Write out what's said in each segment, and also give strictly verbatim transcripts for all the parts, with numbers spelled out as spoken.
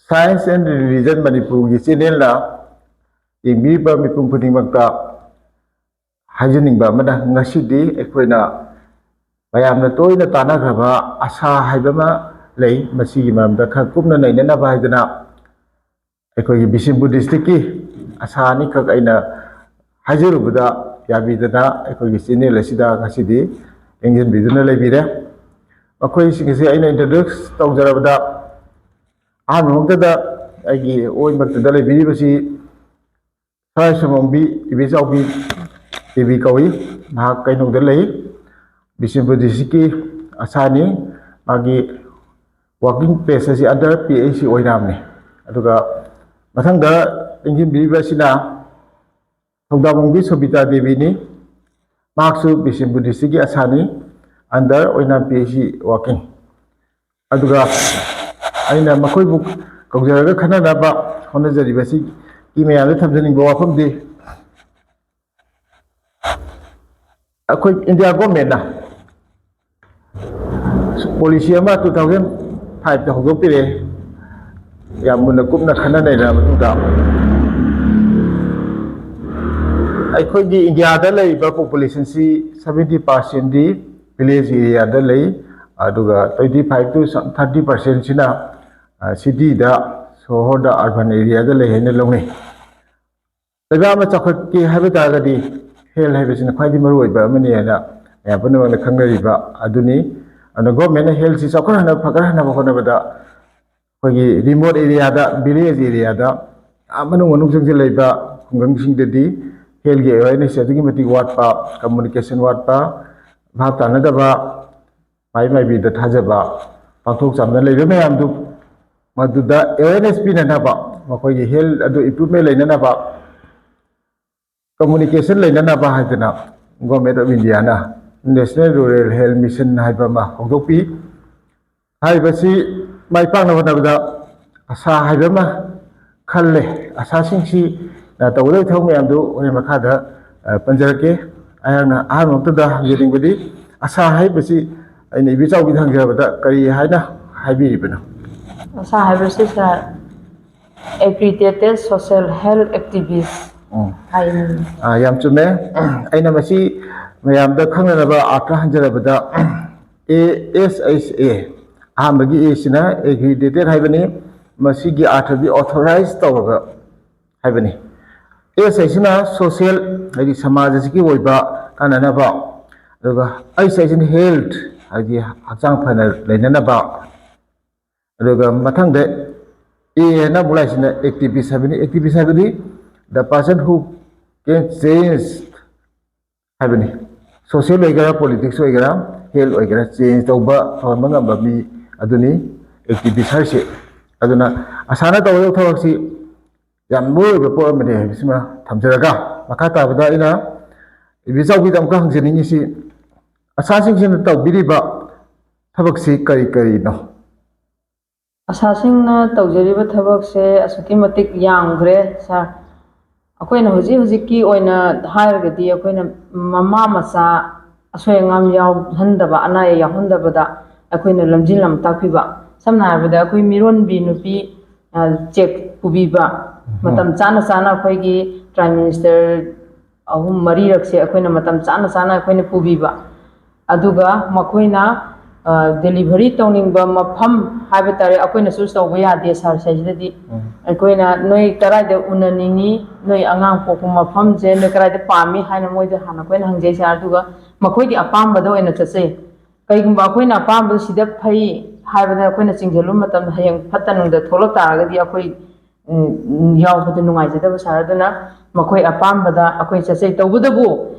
Science and Religion ꯃꯅꯤꯄꯨꯔꯒꯤ ꯆꯦꯅꯦꯜꯅ ꯌꯦꯡꯕꯤꯔꯤꯕ ꯃꯤꯄꯨꯝ ꯈꯨꯗꯤꯡꯃꯛꯇ ꯍꯥꯏꯖꯅꯤꯡꯕ ꯑꯃꯅ, ꯉꯁꯤꯗꯤ ꯑꯩꯈꯣꯏꯅ ꯃꯌꯥꯝꯅ ꯇꯣꯏꯅ ꯇꯥꯟꯅꯈ꯭ꯔꯕ ꯑꯁꯥ ꯍꯥꯏꯕ ꯑꯃ ꯂꯩ꯫ ꯃꯁꯤꯒꯤ ꯃꯔꯝꯗ ꯈꯔ ꯀꯨꯞꯅ ꯅꯩꯅꯅꯕ ꯍꯥꯏꯗꯅ ꯑꯩꯈꯣꯏꯒꯤ ꯕꯤꯁꯦꯝꯄꯨꯔ ꯗꯤꯁꯇ꯭ꯔꯤꯛꯀꯤ ꯑꯁꯥ ꯑꯅꯤꯈꯛ ꯑꯩꯅ ꯍꯥꯏꯖꯔꯨꯕꯗ ꯌꯥꯕꯤꯗꯅ ꯑꯩꯈꯣꯏꯒꯤ ꯆꯦꯅꯦꯜ ꯑꯁꯤꯗ ꯉꯁꯤꯗꯤ ꯌꯦꯡꯁꯤꯟꯕꯤꯗꯨꯅ ꯂꯩꯕꯤꯔꯦ꯫ ꯃꯈꯣꯏꯁꯤꯡ ꯑꯁꯤ ꯑꯩꯅ ꯏꯟꯇ꯭ꯔꯣꯗ꯭ꯌꯨꯁ ꯇꯧꯖꯔꯕꯗ, ꯑꯍꯥꯟꯕ ꯃꯛꯇꯗ ꯑꯩꯒꯤ ꯑꯣꯏꯃꯛꯇꯗ ꯂꯩꯕꯤꯔꯤꯕꯁꯤ ꯁꯔꯥꯏ ꯁꯣꯃꯣꯝꯕꯤ ꯏꯕꯦꯆꯥꯎꯕꯤ ꯗꯦꯕꯤ ꯀꯧꯏ꯫ ꯃꯍꯥꯛ ꯀꯩꯅꯧꯗ ꯂꯩ, ꯕꯤꯁꯦꯝꯄꯨꯔ ꯗꯤꯁꯇ꯭ꯔꯤꯛꯀꯤ ꯑꯁꯥꯅꯤ꯫ ꯃꯥꯒꯤ ꯋꯥꯔꯀꯤꯡ ꯄ꯭ꯂꯦꯁ ꯑꯁꯤ ꯑꯟꯗꯔ ꯄꯤ ꯑꯩꯆ ꯁꯤ ꯑꯣꯏꯅꯥꯝꯅꯤ꯫ ꯑꯗꯨꯒ ꯃꯊꯪꯗ ꯂꯦꯡꯁꯤꯟꯕꯤꯔꯤꯕ ꯑꯁꯤꯅ ꯊꯧꯗꯥꯕꯝꯒꯤ ꯁꯣꯕꯤꯇꯥ ꯗꯦꯕꯤꯅꯤ꯫ ꯃꯍꯥꯛꯁꯨ ꯕꯤꯁꯦꯝꯄꯨꯔ ꯗꯤꯁꯇ꯭ꯔꯤꯛꯀꯤ ꯑꯁꯥꯅꯤ, ꯑꯟꯗꯔ ꯑꯣꯏꯅꯥꯝ ꯄꯤ ꯑꯩꯆ ꯁꯤ ꯋꯥꯔꯀꯤꯡ꯫ ꯑꯗꯨꯒ ꯑꯩꯅ ꯃꯈꯣꯏꯕꯨ ꯀꯧꯖꯔꯒ ꯈꯟꯅꯅꯕ ꯍꯣꯠꯅꯖꯔꯤꯕꯁꯤꯒꯤ ꯃꯌꯥꯝꯗ ꯊꯝꯖꯅꯤꯡꯕ ꯋꯥꯐꯝꯗꯤ, ꯑꯩꯈꯣꯏ ꯏꯟꯗꯤꯌꯥ ꯒꯣꯔꯃꯦꯟꯅ ꯄꯣꯂꯤꯁꯤ ꯑꯃ ꯇꯨ ꯊꯥꯎꯖꯟ ꯐꯥꯏꯚꯇ ꯍꯧꯗꯣꯛꯄꯤꯔꯛꯑꯦ꯫ ꯌꯥꯝ ꯃꯨꯟꯅ ꯀꯨꯞꯅ ꯈꯟꯅ ꯅꯩꯅꯔꯕ ꯃꯇꯨꯡꯗ, ꯑꯩꯈꯣꯏꯒꯤ ꯏꯟꯗꯤꯌꯥꯗ ꯂꯩꯔꯤꯕ ꯄꯣꯄꯨꯂꯦꯁꯟꯁꯤ ꯁꯚꯦꯟꯇꯤ ꯄꯥꯔꯁꯦꯟꯗꯤ ꯚꯤꯂꯦꯖ ꯑꯦꯔꯤꯌꯥꯗ ꯂꯩ, ꯑꯗꯨꯒ twenty five to thirty percentꯁꯤꯅ ꯁꯤꯇꯤꯗ, ꯁꯣꯍꯣꯔꯗ, ꯑꯔꯕꯟ ꯑꯦꯔꯤꯌꯥꯗ ꯂꯩ ꯍꯥꯏꯅ ꯂꯧꯅꯩ꯫ ꯂꯩꯕꯥꯛ ꯑꯃ ꯆꯥꯎꯈꯠꯀꯦ ꯍꯥꯏꯕ ꯇꯥꯔꯒꯗꯤ ꯍꯦꯜꯊ ꯍꯥꯏꯕꯁꯤꯅ ꯈ꯭ꯋꯥꯏꯗꯒꯤ ꯃꯔꯨꯑꯣꯏꯕ ꯑꯃꯅꯤ ꯍꯥꯏꯅ ꯃꯌꯥꯝ ꯄꯨꯝꯅꯃꯛꯅ ꯈꯪꯅꯔꯤꯕ ꯑꯗꯨꯅꯤ꯫ ꯑꯗꯨꯅ ꯒꯣꯔꯃꯦꯟꯅ ꯍꯦꯜꯊꯁꯤ ꯆꯥꯎꯈꯠꯍꯟꯅꯕ, ꯐꯒꯠꯍꯟꯅꯕ ꯍꯣꯠꯅꯕꯗ ꯑꯩꯈꯣꯏꯒꯤ ꯔꯤꯃꯣꯠ ꯑꯦꯔꯤꯌꯥꯗ, ꯚꯤꯂꯦꯖ ꯑꯦꯔꯤꯌꯥꯗ, ꯑꯥ ꯃꯅꯨꯡ ꯃꯅꯨꯡ ꯆꯪꯁꯤꯜ ꯂꯩꯕ ꯈꯨꯡꯒꯪꯁꯤꯡꯗꯗꯤ ꯍꯦꯜꯊꯀꯤ ꯑꯦꯋꯦꯔꯅꯦꯁ ꯑꯗꯨꯛꯀꯤ ꯃꯇꯤꯛ ꯋꯥꯠꯄ, ꯀꯝꯃꯨꯅꯤꯀꯦꯁꯟ ꯋꯥꯠꯄ, ꯚꯥꯞ ꯇꯥꯅꯗꯕ, ꯃꯥꯏ ꯃꯥꯏꯕꯤꯗ ꯊꯥꯖꯕ, ꯄꯥꯡꯊꯣꯛ ꯆꯥꯝꯗꯅ ꯂꯩꯕ ꯃꯌꯥꯝꯗꯨ, ꯃꯗꯨꯗ ꯑꯦꯋꯦꯔꯅꯦꯁ ꯄꯤꯅꯅꯕ, ꯃꯈꯣꯏꯒꯤ ꯍꯦꯜꯊ ꯑꯗꯨ ꯏꯝꯄ꯭ꯔꯨꯚꯃꯦꯟ ꯂꯩꯅꯅꯕ, ꯀꯝꯃꯨꯅꯤꯀꯦꯁꯟ ꯂꯩꯅꯅꯕ ꯍꯥꯏꯗꯅ Government of Indiaꯅ National Rural Health Mission ꯍꯥꯏꯕ ꯑꯃ ꯍꯧꯗꯣꯛꯄꯤ꯫ ꯍꯥꯏꯔꯤꯕꯁꯤ ꯃꯥꯏ ꯄꯥꯛꯅꯕ ꯍꯣꯠꯅꯕꯗ ꯑꯁꯥ ꯍꯥꯏꯕ ꯑꯃ ꯈꯜꯂꯦ꯫ ꯑꯁꯥꯁꯤꯡꯁꯤꯅ ꯇꯧꯒꯗꯕ ꯊꯕꯛ ꯃꯌꯥꯝꯗꯨ ꯍꯣꯔꯦꯟ ꯃꯈꯥꯗ, ꯑ, ꯄꯟꯖꯔꯛꯀꯦ꯫ ꯑꯩꯍꯥꯛꯅ ꯑꯍꯥꯟꯕ ꯃꯛꯇꯗ ꯍꯪꯖꯅꯤꯡꯕꯗꯤ, ꯑꯁꯥ ꯍꯥꯏꯕꯁꯤ ꯑꯩꯅ ꯏꯕꯦꯆꯥꯎꯕꯤꯗ ꯍꯪꯖꯕꯗ ꯀꯔꯤ ꯍꯥꯏꯅ ꯍꯥꯏꯕꯤꯔꯤꯕꯅꯣ? ꯑꯁꯥ ꯍꯥꯏꯕꯁꯤ, ꯁꯥꯔ, Accredited Social Health Activist ꯎꯝ꯫ ꯍꯥꯏꯅꯤꯡꯉꯤ꯫ ꯑꯥ, ꯌꯥꯝ ꯆꯨꯝꯃꯦ꯫ ꯑꯩꯅ ꯃꯁꯤ ꯃꯌꯥꯝꯗ ꯈꯪꯅꯅꯕ ꯑꯥꯔꯊ ꯍꯟꯖꯔꯕꯗ, ꯑꯦ ꯑꯦꯁ ꯑꯩꯆ ꯑꯦ, ꯑꯍꯥꯟꯕꯒꯤ ꯑꯦꯁꯤꯅ ꯑꯦꯒ꯭ꯔꯤꯗꯦꯇꯦꯠ ꯍꯥꯏꯕꯅꯤ꯫ ꯃꯁꯤꯒꯤ ꯑꯥꯔꯊꯗꯤ ꯑꯣꯊꯣꯔꯥꯏꯖ ꯇꯧꯔꯒ ꯍꯥꯏꯕꯅꯤ꯫ ꯑꯦꯁ ꯍꯥꯏꯁꯤꯅ ꯁꯣꯁꯤꯌꯦꯜ, ꯍꯥꯏꯗꯤ ꯁꯃꯥꯖ ꯑꯁꯤꯒꯤ ꯑꯣꯏꯕ ꯀꯥꯟꯅꯅꯕ, ꯑꯗꯨꯒ ꯑꯩꯆ ꯍꯥꯏꯁꯤꯅ ꯍꯦꯜꯊ, ꯍꯥꯏꯗꯤ ꯍꯛꯆꯥꯡ ꯐꯅ ꯂꯩꯅꯅꯕ, ꯑꯗꯨꯒ ꯃꯊꯪꯗ ꯑꯦ ꯍꯥꯏꯅ ꯑꯃꯨꯛ ꯂꯥꯛꯏꯁꯤꯅ ꯑꯦꯛꯇꯤꯚꯤꯁ ꯍꯥꯏꯕꯅꯤ꯫ ꯑꯦꯛꯇꯤꯚꯤꯁ ꯍꯥꯏꯕꯗꯤ the person who can change ꯍꯥꯏꯕꯅꯤ꯫ ꯁꯣꯁꯤꯌꯦꯜ ꯑꯣꯏꯒꯦꯔꯥ, ꯄꯣꯂꯤꯇꯤꯛꯁ ꯑꯣꯏꯒꯦꯔꯥ, ꯍꯦꯜꯊ ꯑꯣꯏꯒꯦꯔꯥ, ꯆꯦꯟꯖ ꯇꯧꯕ, ꯇꯧꯍꯟꯕ ꯉꯝꯕ ꯃꯤ ꯑꯗꯨꯅꯤ ꯑꯦꯛꯇꯤꯚꯤꯁ ꯍꯥꯏꯔꯤꯁꯤ꯫ ꯑꯗꯨꯅ ꯑꯁꯥꯅ ꯇꯧꯒꯗꯕ ꯊꯕꯛꯁꯤ ꯌꯥꯝ ꯃꯔꯨ ꯑꯣꯏꯕ ꯄꯣꯠ ꯑꯃꯅꯤ ꯍꯥꯏꯕꯁꯤꯃ ꯊꯝꯖꯔꯒ, ꯃꯈꯥ ꯇꯥꯕꯗ ꯑꯩꯅ ꯏꯕꯦꯆꯥꯎꯕꯤꯗ ꯑꯃꯨꯛꯀ ꯍꯪꯖꯅꯤꯡꯉꯤꯁꯤ, ꯑꯁꯥꯁꯤꯡꯁꯤꯅ ꯇꯧꯕꯤꯔꯤꯕ ꯊꯕꯛꯁꯤ ꯀꯔꯤ ꯀꯔꯤꯅꯣ? ꯑꯁꯥꯁꯤꯡꯅ ꯇꯧꯖꯔꯤꯕ ꯊꯕꯛꯁꯦ ꯑꯁꯨꯛꯀꯤ ꯃꯇꯤꯛ ꯌꯥꯝꯈ꯭ꯔꯦ ꯁꯥꯔ꯫ ꯑꯩꯈꯣꯏꯅ ꯍꯧꯖꯤꯛ ꯍꯧꯖꯤꯛꯀꯤ ꯑꯣꯏꯅ ꯍꯥꯏꯔꯒꯗꯤ, ꯑꯩꯈꯣꯏꯅ ꯃꯃꯥ ꯃꯆꯥ ꯑꯁꯣꯏ ꯑꯉꯥꯝ ꯌꯥꯎꯍꯟꯗꯕ, ꯑꯅꯥ ꯑꯌꯦꯛ ꯌꯥꯎꯍꯟꯗꯕꯗ ꯑꯩꯈꯣꯏꯅ ꯂꯝꯖꯤꯡ ꯂꯝꯇꯥꯛꯄꯤꯕ꯫ ꯁꯝꯅ ꯍꯥꯏꯔꯕꯗ, ꯑꯩꯈꯣꯏ ꯃꯤꯔꯣꯟꯕꯤ ꯅꯨꯄꯤ, ꯑ, ꯆꯦꯛ ꯄꯨꯕꯤꯕ, ꯃꯇꯝ ꯆꯥꯅ ꯆꯥꯅ ꯑꯩꯈꯣꯏꯒꯤ ꯄ꯭ꯔꯥꯏꯝ ꯃꯤꯅꯤꯁꯇꯔ ꯑꯍꯨꯝ ꯃꯔꯤꯔꯛꯁꯦ ꯑꯩꯈꯣꯏꯅ ꯃꯇꯝ ꯆꯥꯅ ꯆꯥꯅ ꯑꯩꯈꯣꯏꯅ ꯄꯨꯕꯤꯕ꯫ ꯑꯗꯨꯒ ꯃꯈꯣꯏꯅ, ꯑ, ꯗꯦꯂꯤꯚꯔꯤ ꯇꯧꯅꯤꯡꯕ ꯃꯐꯝ ꯍꯥꯏꯕ ꯇꯥꯔꯦ, ꯑꯩꯈꯣꯏꯅ ꯆꯨꯁ ꯇꯧꯕ ꯌꯥꯗꯦ ꯁꯥꯔ꯫ ꯁꯤꯗꯗꯤ ꯑꯩꯈꯣꯏꯅ, "ꯅꯣꯏ ꯀꯗꯥꯏꯗ ꯎꯅꯅꯤꯡꯉꯤ, ꯅꯣꯏ ꯑꯉꯥꯡ ꯄꯣꯛꯄ ꯃꯐꯝꯁꯦ ꯅꯣꯏ ꯀꯗꯥꯏꯗ ꯄꯥꯝꯃꯤ?" ꯍꯥꯏꯅ ꯃꯣꯏꯗ ꯍꯥꯟꯅ ꯑꯩꯈꯣꯏꯅ ꯍꯪꯖꯩ ꯁꯥꯔ꯫ ꯑꯗꯨꯒ ꯃꯈꯣꯏꯒꯤ ꯑꯄꯥꯝꯕꯗ ꯑꯣꯏꯅ ꯆꯠꯆꯩ꯫ ꯀꯩꯒꯨꯝꯕ ꯑꯩꯈꯣꯏꯅ ꯑꯄꯥꯝꯕꯗ ꯁꯤꯗ ꯐꯩ ꯍꯥꯏꯕꯗ ꯑꯩꯈꯣꯏꯅ ꯆꯤꯡꯁꯤꯜꯂꯨꯕ ꯃꯇꯝꯗ, ꯍꯌꯦꯡ ꯐꯠꯇ ꯅꯨꯡꯗ ꯊꯣꯛꯂꯛ ꯇꯥꯔꯒꯗꯤ ꯑꯩꯈꯣꯏ, ꯎꯝ, ꯎꯝ, ꯌꯥꯎꯕꯗ ꯅꯨꯡꯉꯥꯏꯖꯗꯕ ꯁꯥꯔ꯫ ꯑꯗꯨꯅ ꯃꯈꯣꯏ ꯑꯄꯥꯝꯕꯗ ꯑꯩꯈꯣꯏ ꯆꯠꯆꯩ꯫ ꯇꯧꯕꯇꯕꯨ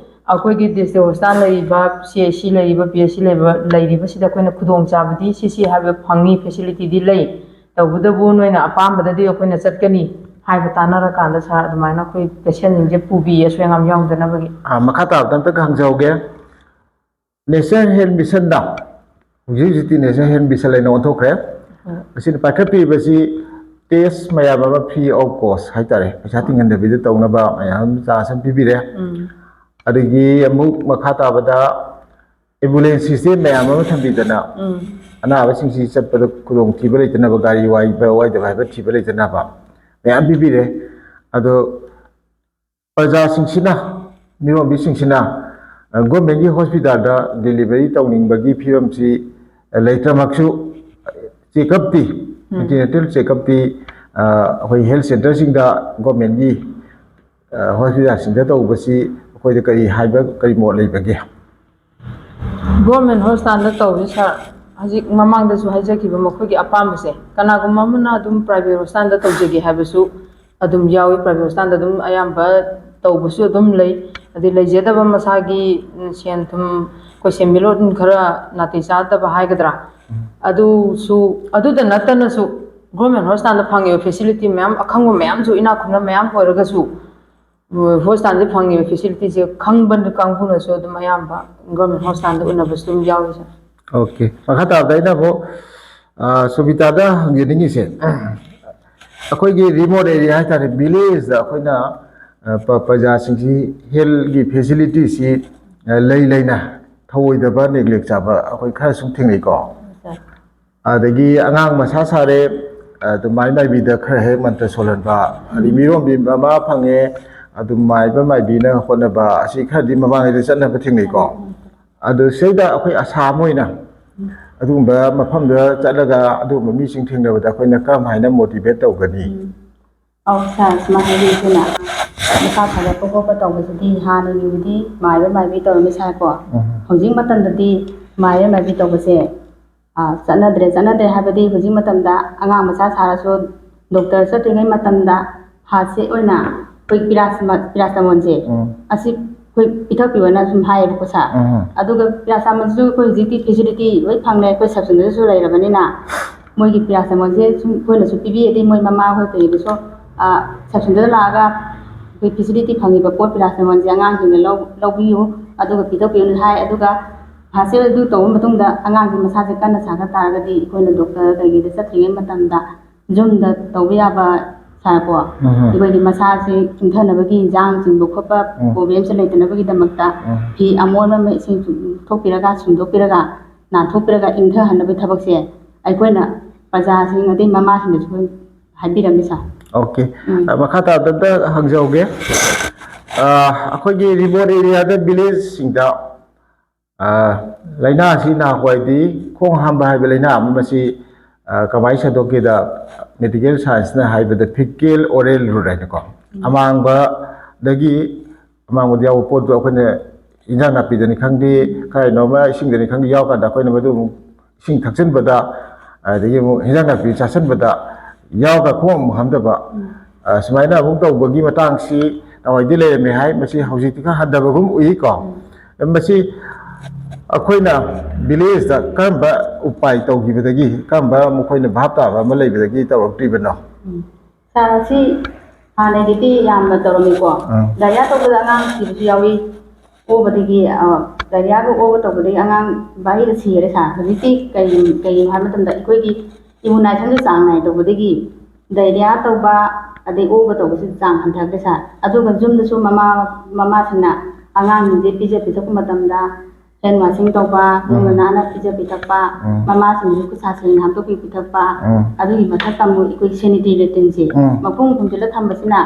ꯑꯩꯈꯣꯏꯒꯤ ꯗꯤꯁꯇ꯭ꯔꯤꯛ ꯍꯣꯁꯄꯤꯇꯥꯜ ꯂꯩꯔꯤꯕ, ꯁꯤ ꯑꯩꯆ ꯁꯤ ꯂꯩꯔꯤꯕ, ꯄꯤ ꯑꯩꯆ ꯁꯤ ꯂꯩꯔꯤꯕ, ꯂꯩꯔꯤꯕꯁꯤꯗ ꯑꯩꯈꯣꯏꯅ ꯈꯨꯗꯣꯡꯆꯥꯕꯗꯤ ꯁꯤ ꯁꯤ ꯍꯥꯏꯕ ꯐꯪꯉꯤ, ꯐꯦꯁꯤꯂꯤꯇꯤꯗꯤ ꯂꯩ꯫ ꯇꯧꯕꯇꯕꯨ ꯅꯣꯏꯅ ꯑꯄꯥꯝꯕꯗꯗꯤ ꯑꯩꯈꯣꯏꯅ ꯆꯠꯀꯅꯤ ꯍꯥꯏꯕ ꯇꯥꯟꯅꯔꯀꯥꯟꯗ ꯁꯥꯔ, ꯑꯗꯨꯃꯥꯏꯅ ꯑꯩꯈꯣꯏ ꯄꯦꯁꯦꯟꯁꯤꯡꯁꯦ ꯄꯨꯕꯤ, ꯑꯁꯣꯏ ꯑꯉꯥꯝ ꯌꯥꯎꯗꯅꯕꯒꯤ꯫ ꯑꯥ, ꯃꯈꯥ ꯇꯥꯕꯗ ꯑꯝꯇꯒ ꯍꯪꯖꯍꯧꯒꯦ꯫ ꯅꯦꯁꯅꯦꯜ ꯍꯦꯜꯊ ꯃꯤꯁꯟꯗ, ꯍꯧꯖꯤꯛ ꯍꯧꯖꯤꯛꯇꯤ ꯅꯦꯁꯅꯦꯜ ꯍꯦꯜꯊ ꯃꯤꯁꯟ ꯍꯥꯏꯅ ꯑꯣꯟꯊꯣꯛꯈ꯭ꯔꯦ꯫ ꯍꯣꯏ꯫ ꯃꯁꯤꯅ ꯄꯥꯏꯈꯠꯄꯤꯕꯁꯤ ꯇꯦꯁ ꯃꯌꯥꯝ ꯑꯃ ꯐ꯭ꯔꯤ ꯑꯣꯐ ꯀꯣꯁ ꯍꯥꯏꯇꯥꯔꯦ, ꯄꯩꯁꯥ ꯇꯤꯡꯍꯟꯗꯕꯤꯗ ꯇꯧꯅꯕ ꯃꯌꯥꯝ ꯑꯃ ꯆꯥꯟꯁ ꯑꯃ ꯄꯤꯕꯤꯔꯦ꯫ ꯎꯝ꯫ ꯑꯗꯒꯤ ꯑꯃꯨꯛ ꯃꯈꯥ ꯇꯥꯕꯗ ꯑꯦꯝꯕꯨꯂꯦꯟꯁ ꯁꯤꯁꯇꯦꯝ ꯃꯌꯥꯝ ꯑꯃ ꯊꯝꯕꯤꯗꯅ, ꯎꯝ꯫ ꯑꯅꯥꯕꯁꯤꯡꯁꯤ ꯆꯠꯄꯗ ꯈꯨꯗꯣꯡꯊꯤꯕ ꯂꯩꯇꯅꯕ, ꯒꯥꯔꯤ ꯋꯥꯏꯕ ꯋꯥꯏꯗꯕ ꯍꯥꯏꯕ ꯊꯤꯕ ꯂꯩꯇꯅꯕ, ꯃꯌꯥꯝ ꯄꯤꯕꯤꯔꯦ꯫ ꯑꯗꯣ ꯄ꯭ꯔꯖꯥꯁꯤꯡꯁꯤꯅ, ꯃꯤꯔꯣꯟꯕꯤꯁꯤꯡꯁꯤꯅ ꯒꯣꯔꯃꯦꯟꯒꯤ ꯍꯣꯁꯄꯤꯇꯥꯜꯗ ꯗꯦꯂꯤꯚꯔꯤ ꯇꯧꯅꯤꯡꯕꯒꯤ ꯐꯤꯕꯝꯁꯤ ꯂꯩꯇ꯭ꯔꯃꯛꯁꯨ, ꯆꯦꯛꯑꯞꯇꯤ, ꯎꯝ꯫ ꯑꯦꯟꯇꯤꯅꯦꯇꯦꯜ ꯆꯦꯛꯑꯞꯇꯤ ꯑꯩꯈꯣꯏ ꯍꯦꯜꯊ ꯁꯦꯟꯇꯔꯁꯤꯡꯗ, ꯒꯣꯔꯃꯦꯟꯒꯤ ꯍꯣꯁꯄꯤꯇꯥꯜꯁꯤꯡꯗ ꯇꯧꯕꯁꯤ ꯑꯩꯈꯣꯏꯗ ꯀꯔꯤ ꯍꯥꯏꯕ, ꯀꯔꯤ ꯃꯣꯠ ꯂꯩꯕꯒꯦ? ꯒꯣꯔꯃꯦꯟ ꯍꯣꯁꯄꯤꯇꯥꯜꯗ ꯇꯧꯔꯤ ꯁꯥꯔ, ꯍꯧꯖꯤꯛ ꯃꯃꯥꯡꯗꯁꯨ ꯍꯥꯏꯖꯈꯤꯕ, ꯃꯈꯣꯏꯒꯤ ꯑꯄꯥꯝꯕꯁꯦ, ꯀꯅꯥꯒꯨꯝꯕ ꯑꯃꯅ ꯑꯗꯨꯝ ꯄ꯭ꯔꯥꯏꯚꯦꯠ ꯍꯣꯁꯄꯤꯇꯥꯜꯗ ꯇꯧꯖꯒꯦ ꯍꯥꯏꯕꯁꯨ ꯑꯗꯨꯝ ꯌꯥꯎꯏ꯫ ꯄ꯭ꯔꯥꯏꯚꯦꯠ ꯍꯣꯁꯄꯤꯇꯥꯜꯗ ꯑꯗꯨꯝ ꯑꯌꯥꯝꯕ ꯇꯧꯕꯁꯨ ꯑꯗꯨꯝ ꯂꯩ꯫ ꯑꯗꯩ ꯂꯩꯖꯗꯕ ꯃꯁꯥꯒꯤ, ꯎꯝ, ꯁꯦꯟ ꯊꯨꯝ, ꯑꯩꯈꯣꯏ ꯁꯦꯟꯃꯤꯠꯂꯣꯟ ꯈꯔ ꯅꯥꯇꯩ ꯆꯥꯗꯕ ꯍꯥꯏꯒꯗ꯭ꯔꯥ, ꯑꯗꯨꯁꯨ, ꯑꯗꯨꯗ ꯅꯠꯇꯅꯁꯨ ꯒꯣꯔꯃꯦꯟ ꯍꯣꯁꯄꯤꯇꯥꯜꯗ ꯐꯪꯉꯤꯕ ꯐꯦꯁꯤꯂꯤꯇꯤ ꯃꯌꯥꯝ, ꯑꯈꯪꯕ ꯃꯌꯥꯝꯁꯨ, ꯏꯅꯥꯛ ꯈꯨꯟꯕ ꯃꯌꯥꯝ ꯑꯣꯏꯔꯒꯁꯨ, ꯍꯣꯁꯄꯤꯇꯥꯜꯁꯦ ꯐꯪꯉꯤꯕ ꯐꯦꯁꯤꯂꯤꯇꯤꯁꯦ ꯈꯪꯕ ꯀꯥꯡꯕꯨꯅꯁꯨ ꯑꯗꯨꯝ ꯑꯌꯥꯝꯕ ꯒꯣꯔꯃꯦꯟ ꯍꯣꯁꯄꯤꯇꯥꯜꯗ ꯎꯅꯕꯁꯨ ꯑꯗꯨꯝ ꯌꯥꯎꯏ ꯁꯥꯔ꯫ ꯑꯣꯀꯦ, ꯃꯈꯥ ꯇꯥꯕꯗ ꯑꯩꯅ ꯑꯃꯨꯛ, ꯑ, ꯁꯨꯕꯤꯇꯥꯗ ꯍꯪꯖꯅꯤꯡꯉꯤꯁꯦ, ꯑꯩꯈꯣꯏꯒꯤ ꯔꯤꯃꯣꯠ ꯑꯦꯔꯤꯌꯥ ꯍꯥꯏꯇꯥꯔꯦ, ꯚꯤꯂꯦꯖꯇ ꯑꯩꯈꯣꯏꯅ, ꯑ, ꯄ-, ꯄ꯭ꯔꯖꯥꯁꯤꯡꯁꯤ ꯍꯦꯜꯊꯀꯤ ꯐꯦꯁꯤꯂꯤꯇꯤꯁꯤ, ꯑ, ꯂꯩ ꯂꯩꯅ ꯊꯧꯑꯣꯏꯗꯕ, ꯅꯦꯒ꯭ꯂꯦꯛ ꯆꯥꯕ ꯑꯩꯈꯣꯏ ꯈꯔ ꯁꯨꯝ ꯊꯦꯡꯅꯩꯀꯣ꯫ ꯑꯗꯒꯤ ꯑꯉꯥꯡ ꯃꯁꯥ ꯁꯥꯔꯦ, ꯑꯗꯨ ꯃꯥꯏ ꯃꯥꯏꯕꯤꯗ ꯈꯔ ꯍꯦꯛ ꯃꯟꯇ꯭ꯔ ꯁꯣꯜꯍꯟꯕ, ꯑꯗꯩ ꯃꯤꯔꯣꯟꯕꯤ ꯃꯃꯥ ꯐꯪꯉꯦ, ꯑꯗꯨꯝ ꯃꯥꯏꯕ ꯃꯥꯏꯕꯤꯅ ꯍꯣꯠꯅꯕ, ꯑꯁꯤ ꯈꯔꯗꯤ ꯃꯃꯥꯡꯉꯩꯗ ꯆꯠꯅꯕ ꯊꯦꯡꯅꯩꯀꯣ꯫ ꯑꯗꯨ ꯁꯤꯗ ꯑꯩꯈꯣꯏ ꯑꯁꯥꯝ ꯑꯣꯏꯅ ꯑꯗꯨꯒꯨꯝꯕ ꯃꯐꯝꯗ ꯆꯠꯂꯒ ꯑꯗꯨꯒꯨꯝꯕ ꯃꯤꯁꯤꯡ ꯊꯦꯡꯅꯕꯗ ꯑꯩꯈꯣꯏꯅ ꯀꯔꯝ ꯍꯥꯏꯅ ꯃꯣꯇꯤꯚꯦꯠ ꯇꯧꯒꯅꯤ? ꯑꯧ ꯁꯥꯔ, ꯁꯨꯃꯥꯏꯅ ꯍꯥꯏꯕꯤꯌꯨ, ꯑꯩꯈꯣꯏꯅ ꯃꯁꯥ ꯐꯒꯠꯄ ꯈꯣꯠꯄ ꯇꯧꯕꯁꯤꯗꯤ ꯍꯥꯟꯅꯒꯤꯕꯨꯗꯤ ꯃꯥꯏꯕ ꯃꯥꯏꯕꯤ ꯇꯧꯔꯝꯃꯤ ꯁꯥꯔꯀꯣ꯫ ꯍꯧꯖꯤꯛ ꯃꯇꯝꯗꯗꯤ ꯃꯥꯏꯕ ꯃꯥꯏꯕꯤ ꯇꯧꯕꯁꯦ, ꯑ, ꯆꯠꯅꯗ꯭ꯔꯦ꯫ ꯆꯠꯅꯗ꯭ꯔꯦ ꯍꯥꯏꯕꯗꯤ ꯍꯧꯖꯤꯛ ꯃꯇꯝꯗ ꯑꯉꯥꯡ ꯃꯆꯥ ꯁꯥꯔꯁꯨ ꯗꯣꯛꯇꯔ ꯆꯠꯇ꯭ꯔꯤꯉꯩ ꯃꯇꯝꯗ ꯐꯥꯔꯁ ꯑꯦꯗ ꯑꯣꯏꯅ ꯑꯩꯈꯣꯏ ꯄꯤꯔꯥꯁꯤꯃ-, ꯄꯤꯔꯥꯁꯤꯇꯥꯃꯣꯜꯁꯦ, ꯎꯝ꯫ ꯑꯁꯤ ꯑꯩꯈꯣꯏ ꯄꯤꯊꯛꯄꯤꯌꯣꯅ ꯁꯨꯝ ꯍꯥꯏꯌꯦꯕꯀꯣ ꯁꯥꯔ꯫ ꯎꯝ꯫ ꯑꯗꯨꯒ ꯄꯤꯔꯥꯁꯤꯇꯥꯃꯣꯜꯁꯤꯁꯨ ꯑꯩꯈꯣꯏ ꯍꯧꯖꯤꯛꯇꯤ ꯐꯦꯁꯤꯂꯤꯇꯤ ꯂꯣꯏ ꯐꯪꯂꯦ, ꯑꯩꯈꯣꯏ ꯁꯕ ꯁꯦꯟꯇꯔꯗꯁꯨ ꯂꯩꯔꯕꯅꯤꯅ꯫ ꯃꯣꯏꯒꯤ ꯄꯤꯔꯥꯁꯤꯇꯥꯃꯣꯜꯁꯦ ꯁꯨꯝ ꯑꯩꯈꯣꯏꯅꯁꯨ ꯄꯤꯕꯤ, ꯑꯗꯩ ꯃꯣꯏ ꯃꯃꯥ ꯍꯣꯏ ꯀꯩꯗꯁꯨ, ꯑ, ꯁꯕ ꯁꯦꯟꯇꯔꯗ ꯂꯥꯛꯑꯒ ꯑꯩꯈꯣꯏ ꯐꯦꯁꯤꯂꯤꯇꯤ ꯐꯪꯉꯤꯕ ꯄꯣꯠ ꯄꯤꯔꯥꯁꯤꯇꯥꯃꯣꯜꯁꯦ ꯑꯉꯥꯡꯁꯤꯡꯅ ꯂꯧ-, ꯂꯧꯕꯤꯌꯨ, ꯑꯗꯨꯒ ꯄꯤꯊꯛꯄꯤꯌꯨꯅ ꯍꯥꯏ꯫ ꯑꯗꯨꯒ ꯐꯥꯔꯁ ꯑꯦꯗ ꯑꯗꯨ ꯇꯧꯕ ꯃꯇꯨꯡꯗ ꯑꯉꯥꯡꯁꯦ ꯃꯁꯥꯁꯦ ꯀꯟꯅ ꯁꯥꯒꯠ ꯇꯥꯔꯒꯗꯤ ꯑꯩꯈꯣꯏꯅ ꯗꯣꯛꯇꯔ ꯀꯩꯒꯤꯗ ꯆꯠꯇ꯭ꯔꯤꯉꯩ ꯃꯇꯝꯗ ꯌꯨꯝꯗ ꯇꯧꯕ ꯌꯥꯕ ꯁꯥꯔꯀꯣ, ꯎꯝ꯫ ꯑꯩꯈꯣꯏꯒꯤ ꯃꯁꯥꯁꯦ ꯏꯪꯊꯅꯕꯒꯤ ꯏꯟꯖꯥꯡ ꯆꯤꯡꯕ ꯈꯣꯠꯄ ꯎꯝ꯫ ꯄ꯭ꯔꯣꯕ꯭ꯂꯦꯝꯁꯦ ꯂꯩꯇꯅꯕꯒꯤꯗꯃꯛꯇ ꯎꯝ꯫ ꯐꯤ ꯑꯃꯣꯟꯕ ꯑꯃ ꯏꯁꯤꯡ ꯆꯨꯝꯊꯣꯛꯄꯤꯔꯒ, ꯁꯨꯝꯗꯣꯛꯄꯤꯔꯒ, ꯅꯥꯟꯊꯣꯛꯄꯤꯔꯒ ꯏꯪꯊꯍꯟꯅꯕꯒꯤ ꯊꯕꯛꯁꯦ ꯑꯩꯈꯣꯏꯅ ꯄ꯭ꯔꯖꯥꯁꯤꯡ ꯑꯗꯩ ꯃꯃꯥꯁꯤꯡꯗꯁꯨ ꯑꯩꯈꯣꯏ ꯍꯥꯏꯕꯤꯔꯝꯃꯤ ꯁꯥꯔ꯫ ꯑꯣꯀꯦ꯫ ꯎꯝ꯫ ꯑ, ꯃꯈꯥ ꯇꯥꯕꯗ ꯑꯝꯇ ꯍꯪꯖꯍꯧꯒꯦ꯫ ꯑ, ꯑꯩꯈꯣꯏꯒꯤ remote area ꯗ, village ꯁꯤꯡꯗ, ꯑ, ꯂꯥꯏꯅꯥ ꯑꯁꯤ ꯅꯍꯥꯟꯋꯥꯏꯗꯤ ꯈꯣꯡ ꯍꯥꯝꯕ ꯍꯥꯏꯕ ꯂꯥꯏꯅꯥ ꯑꯃ, ꯃꯁꯤ, ꯑ, ꯀꯃꯥꯏꯅ ꯁꯟꯗꯣꯛꯀꯦꯗ, medical science ꯅ ꯍꯥꯏꯕꯗ fecal oral route ꯍꯥꯏꯅꯀꯣ, ꯎꯝ꯫ ꯑꯃꯥꯡꯕꯗꯒꯤ, ꯑꯃꯥꯡꯕꯗ ꯌꯥꯎꯕ ꯄꯣꯠꯇꯣ ꯑꯩꯈꯣꯏꯅ ꯏꯟꯖꯥꯡ ꯅꯥꯄꯤꯗꯅꯤ ꯈꯪꯗꯦ, ꯀꯔꯤꯅꯣꯃ ꯏꯁꯤꯡꯗꯅꯤ ꯈꯪꯗꯦ ꯌꯥꯎꯔꯀꯥꯟꯗ ꯑꯩꯈꯣꯏꯅ ꯃꯗꯨ ꯑꯃꯨꯛ ꯏꯁꯤꯡ ꯊꯛꯆꯤꯟꯕꯗ, ꯑꯗꯒꯤ ꯑꯃꯨꯛ ꯍꯤꯟꯖꯥꯡ ꯅꯥꯄꯤ ꯆꯥꯁꯤꯟꯕꯗ ꯌꯥꯎꯔꯒ ꯈꯣꯡ ꯑꯃꯨꯛ ꯍꯥꯝꯗꯕ, ꯎꯝ꯫ ꯑ, ꯁꯨꯃꯥꯏꯅ ꯑꯃꯨꯛ ꯇꯧꯕꯒꯤ ꯃꯇꯥꯡꯁꯤ ꯅꯍꯥꯟꯋꯥꯏꯗꯤ ꯂꯩꯔꯝꯃꯦ ꯍꯥꯏ, ꯃꯁꯤ ꯍꯧꯖꯤꯛꯇꯤ ꯈꯔ ꯍꯟꯊꯕꯒꯨꯝ ꯎꯏꯀꯣ꯫ ꯎꯝ꯫ ꯃꯁꯤ ꯑꯩꯈꯣꯏꯅ village ꯇ ꯀꯔꯝꯕ ꯎꯄꯥꯏ ꯇꯧꯈꯤꯕꯗꯒꯤ, ꯀꯔꯝꯕ ꯃꯈꯣꯏꯅ ꯚꯥꯞ ꯇꯥꯕ ꯑꯃ ꯂꯩꯕꯗꯒꯤ ꯇꯧꯔꯛꯇ꯭ꯔꯤꯕꯅꯣ? ꯎꯝ꯫ ꯁꯥꯔ, ꯑꯁꯤ ꯍꯥꯟꯅꯒꯤꯗꯤ ꯌꯥꯝꯅ ꯇꯧꯔꯝꯃꯤꯀꯣ꯫ ꯑꯥ꯫ Diarrhea ꯇꯧꯕꯗ ꯑꯉꯥꯡ ꯁꯤꯕꯁꯨ ꯌꯥꯎꯏ꯫ ꯑꯣꯕꯗꯒꯤ, ꯑ, diarrhea ꯒ ꯑꯣꯕ ꯇꯧꯕꯗꯒꯤ ꯑꯉꯥꯡ ꯚꯥꯔꯤꯗ ꯁꯤꯔꯦ ꯁꯥꯔ꯫ ꯍꯧꯖꯤꯛꯇꯤ ꯀꯩ-, ꯀꯩꯒꯤꯅꯣ ꯍꯥꯏꯕ ꯃꯇꯝꯗ ꯑꯩꯈꯣꯏꯒꯤ immunization ꯗꯨ ꯆꯥꯡ ꯅꯥꯏꯅ ꯇꯧꯕꯗꯒꯤ diarrhea ꯇꯧꯕ, ꯑꯗꯩ ꯑꯣꯕ ꯇꯧꯕꯁꯤ ꯆꯥꯡ ꯍꯟꯊꯈ꯭ꯔꯦ ꯁꯥꯔ꯫ ꯑꯗꯨꯒ ꯌꯨꯝꯗꯁꯨ ꯃꯃꯥ, ꯃꯃꯥꯁꯤꯡꯅ ꯑꯉꯥꯡꯁꯤꯡꯁꯦ ꯄꯤꯖ ꯄꯤꯊꯛꯄ ꯃꯇꯝꯗ hand washing ꯇꯧꯕ, ꯂꯨꯅ ꯎꯝ꯫ ꯅꯥꯟꯅ ꯄꯤꯖ ꯄꯤꯊꯛꯄ, ꯎꯝ꯫ ꯃꯃꯥꯁꯤꯡꯁꯨ ꯈꯨꯠ ꯁꯥ ꯁꯦꯡꯅ ꯍꯥꯝꯗꯣꯛꯄꯤ ꯄꯤꯊꯛꯄ, ꯎꯝ꯫ ꯑꯗꯨꯒꯤ ꯃꯊꯛꯇ ꯑꯃꯨꯛ ꯑꯩꯈꯣꯏ sanitary routine ꯁꯦ ꯎꯝ꯫ ꯃꯈꯨꯝ ꯈꯨꯝꯖꯤꯜꯂ ꯊꯝꯕꯁꯤꯅ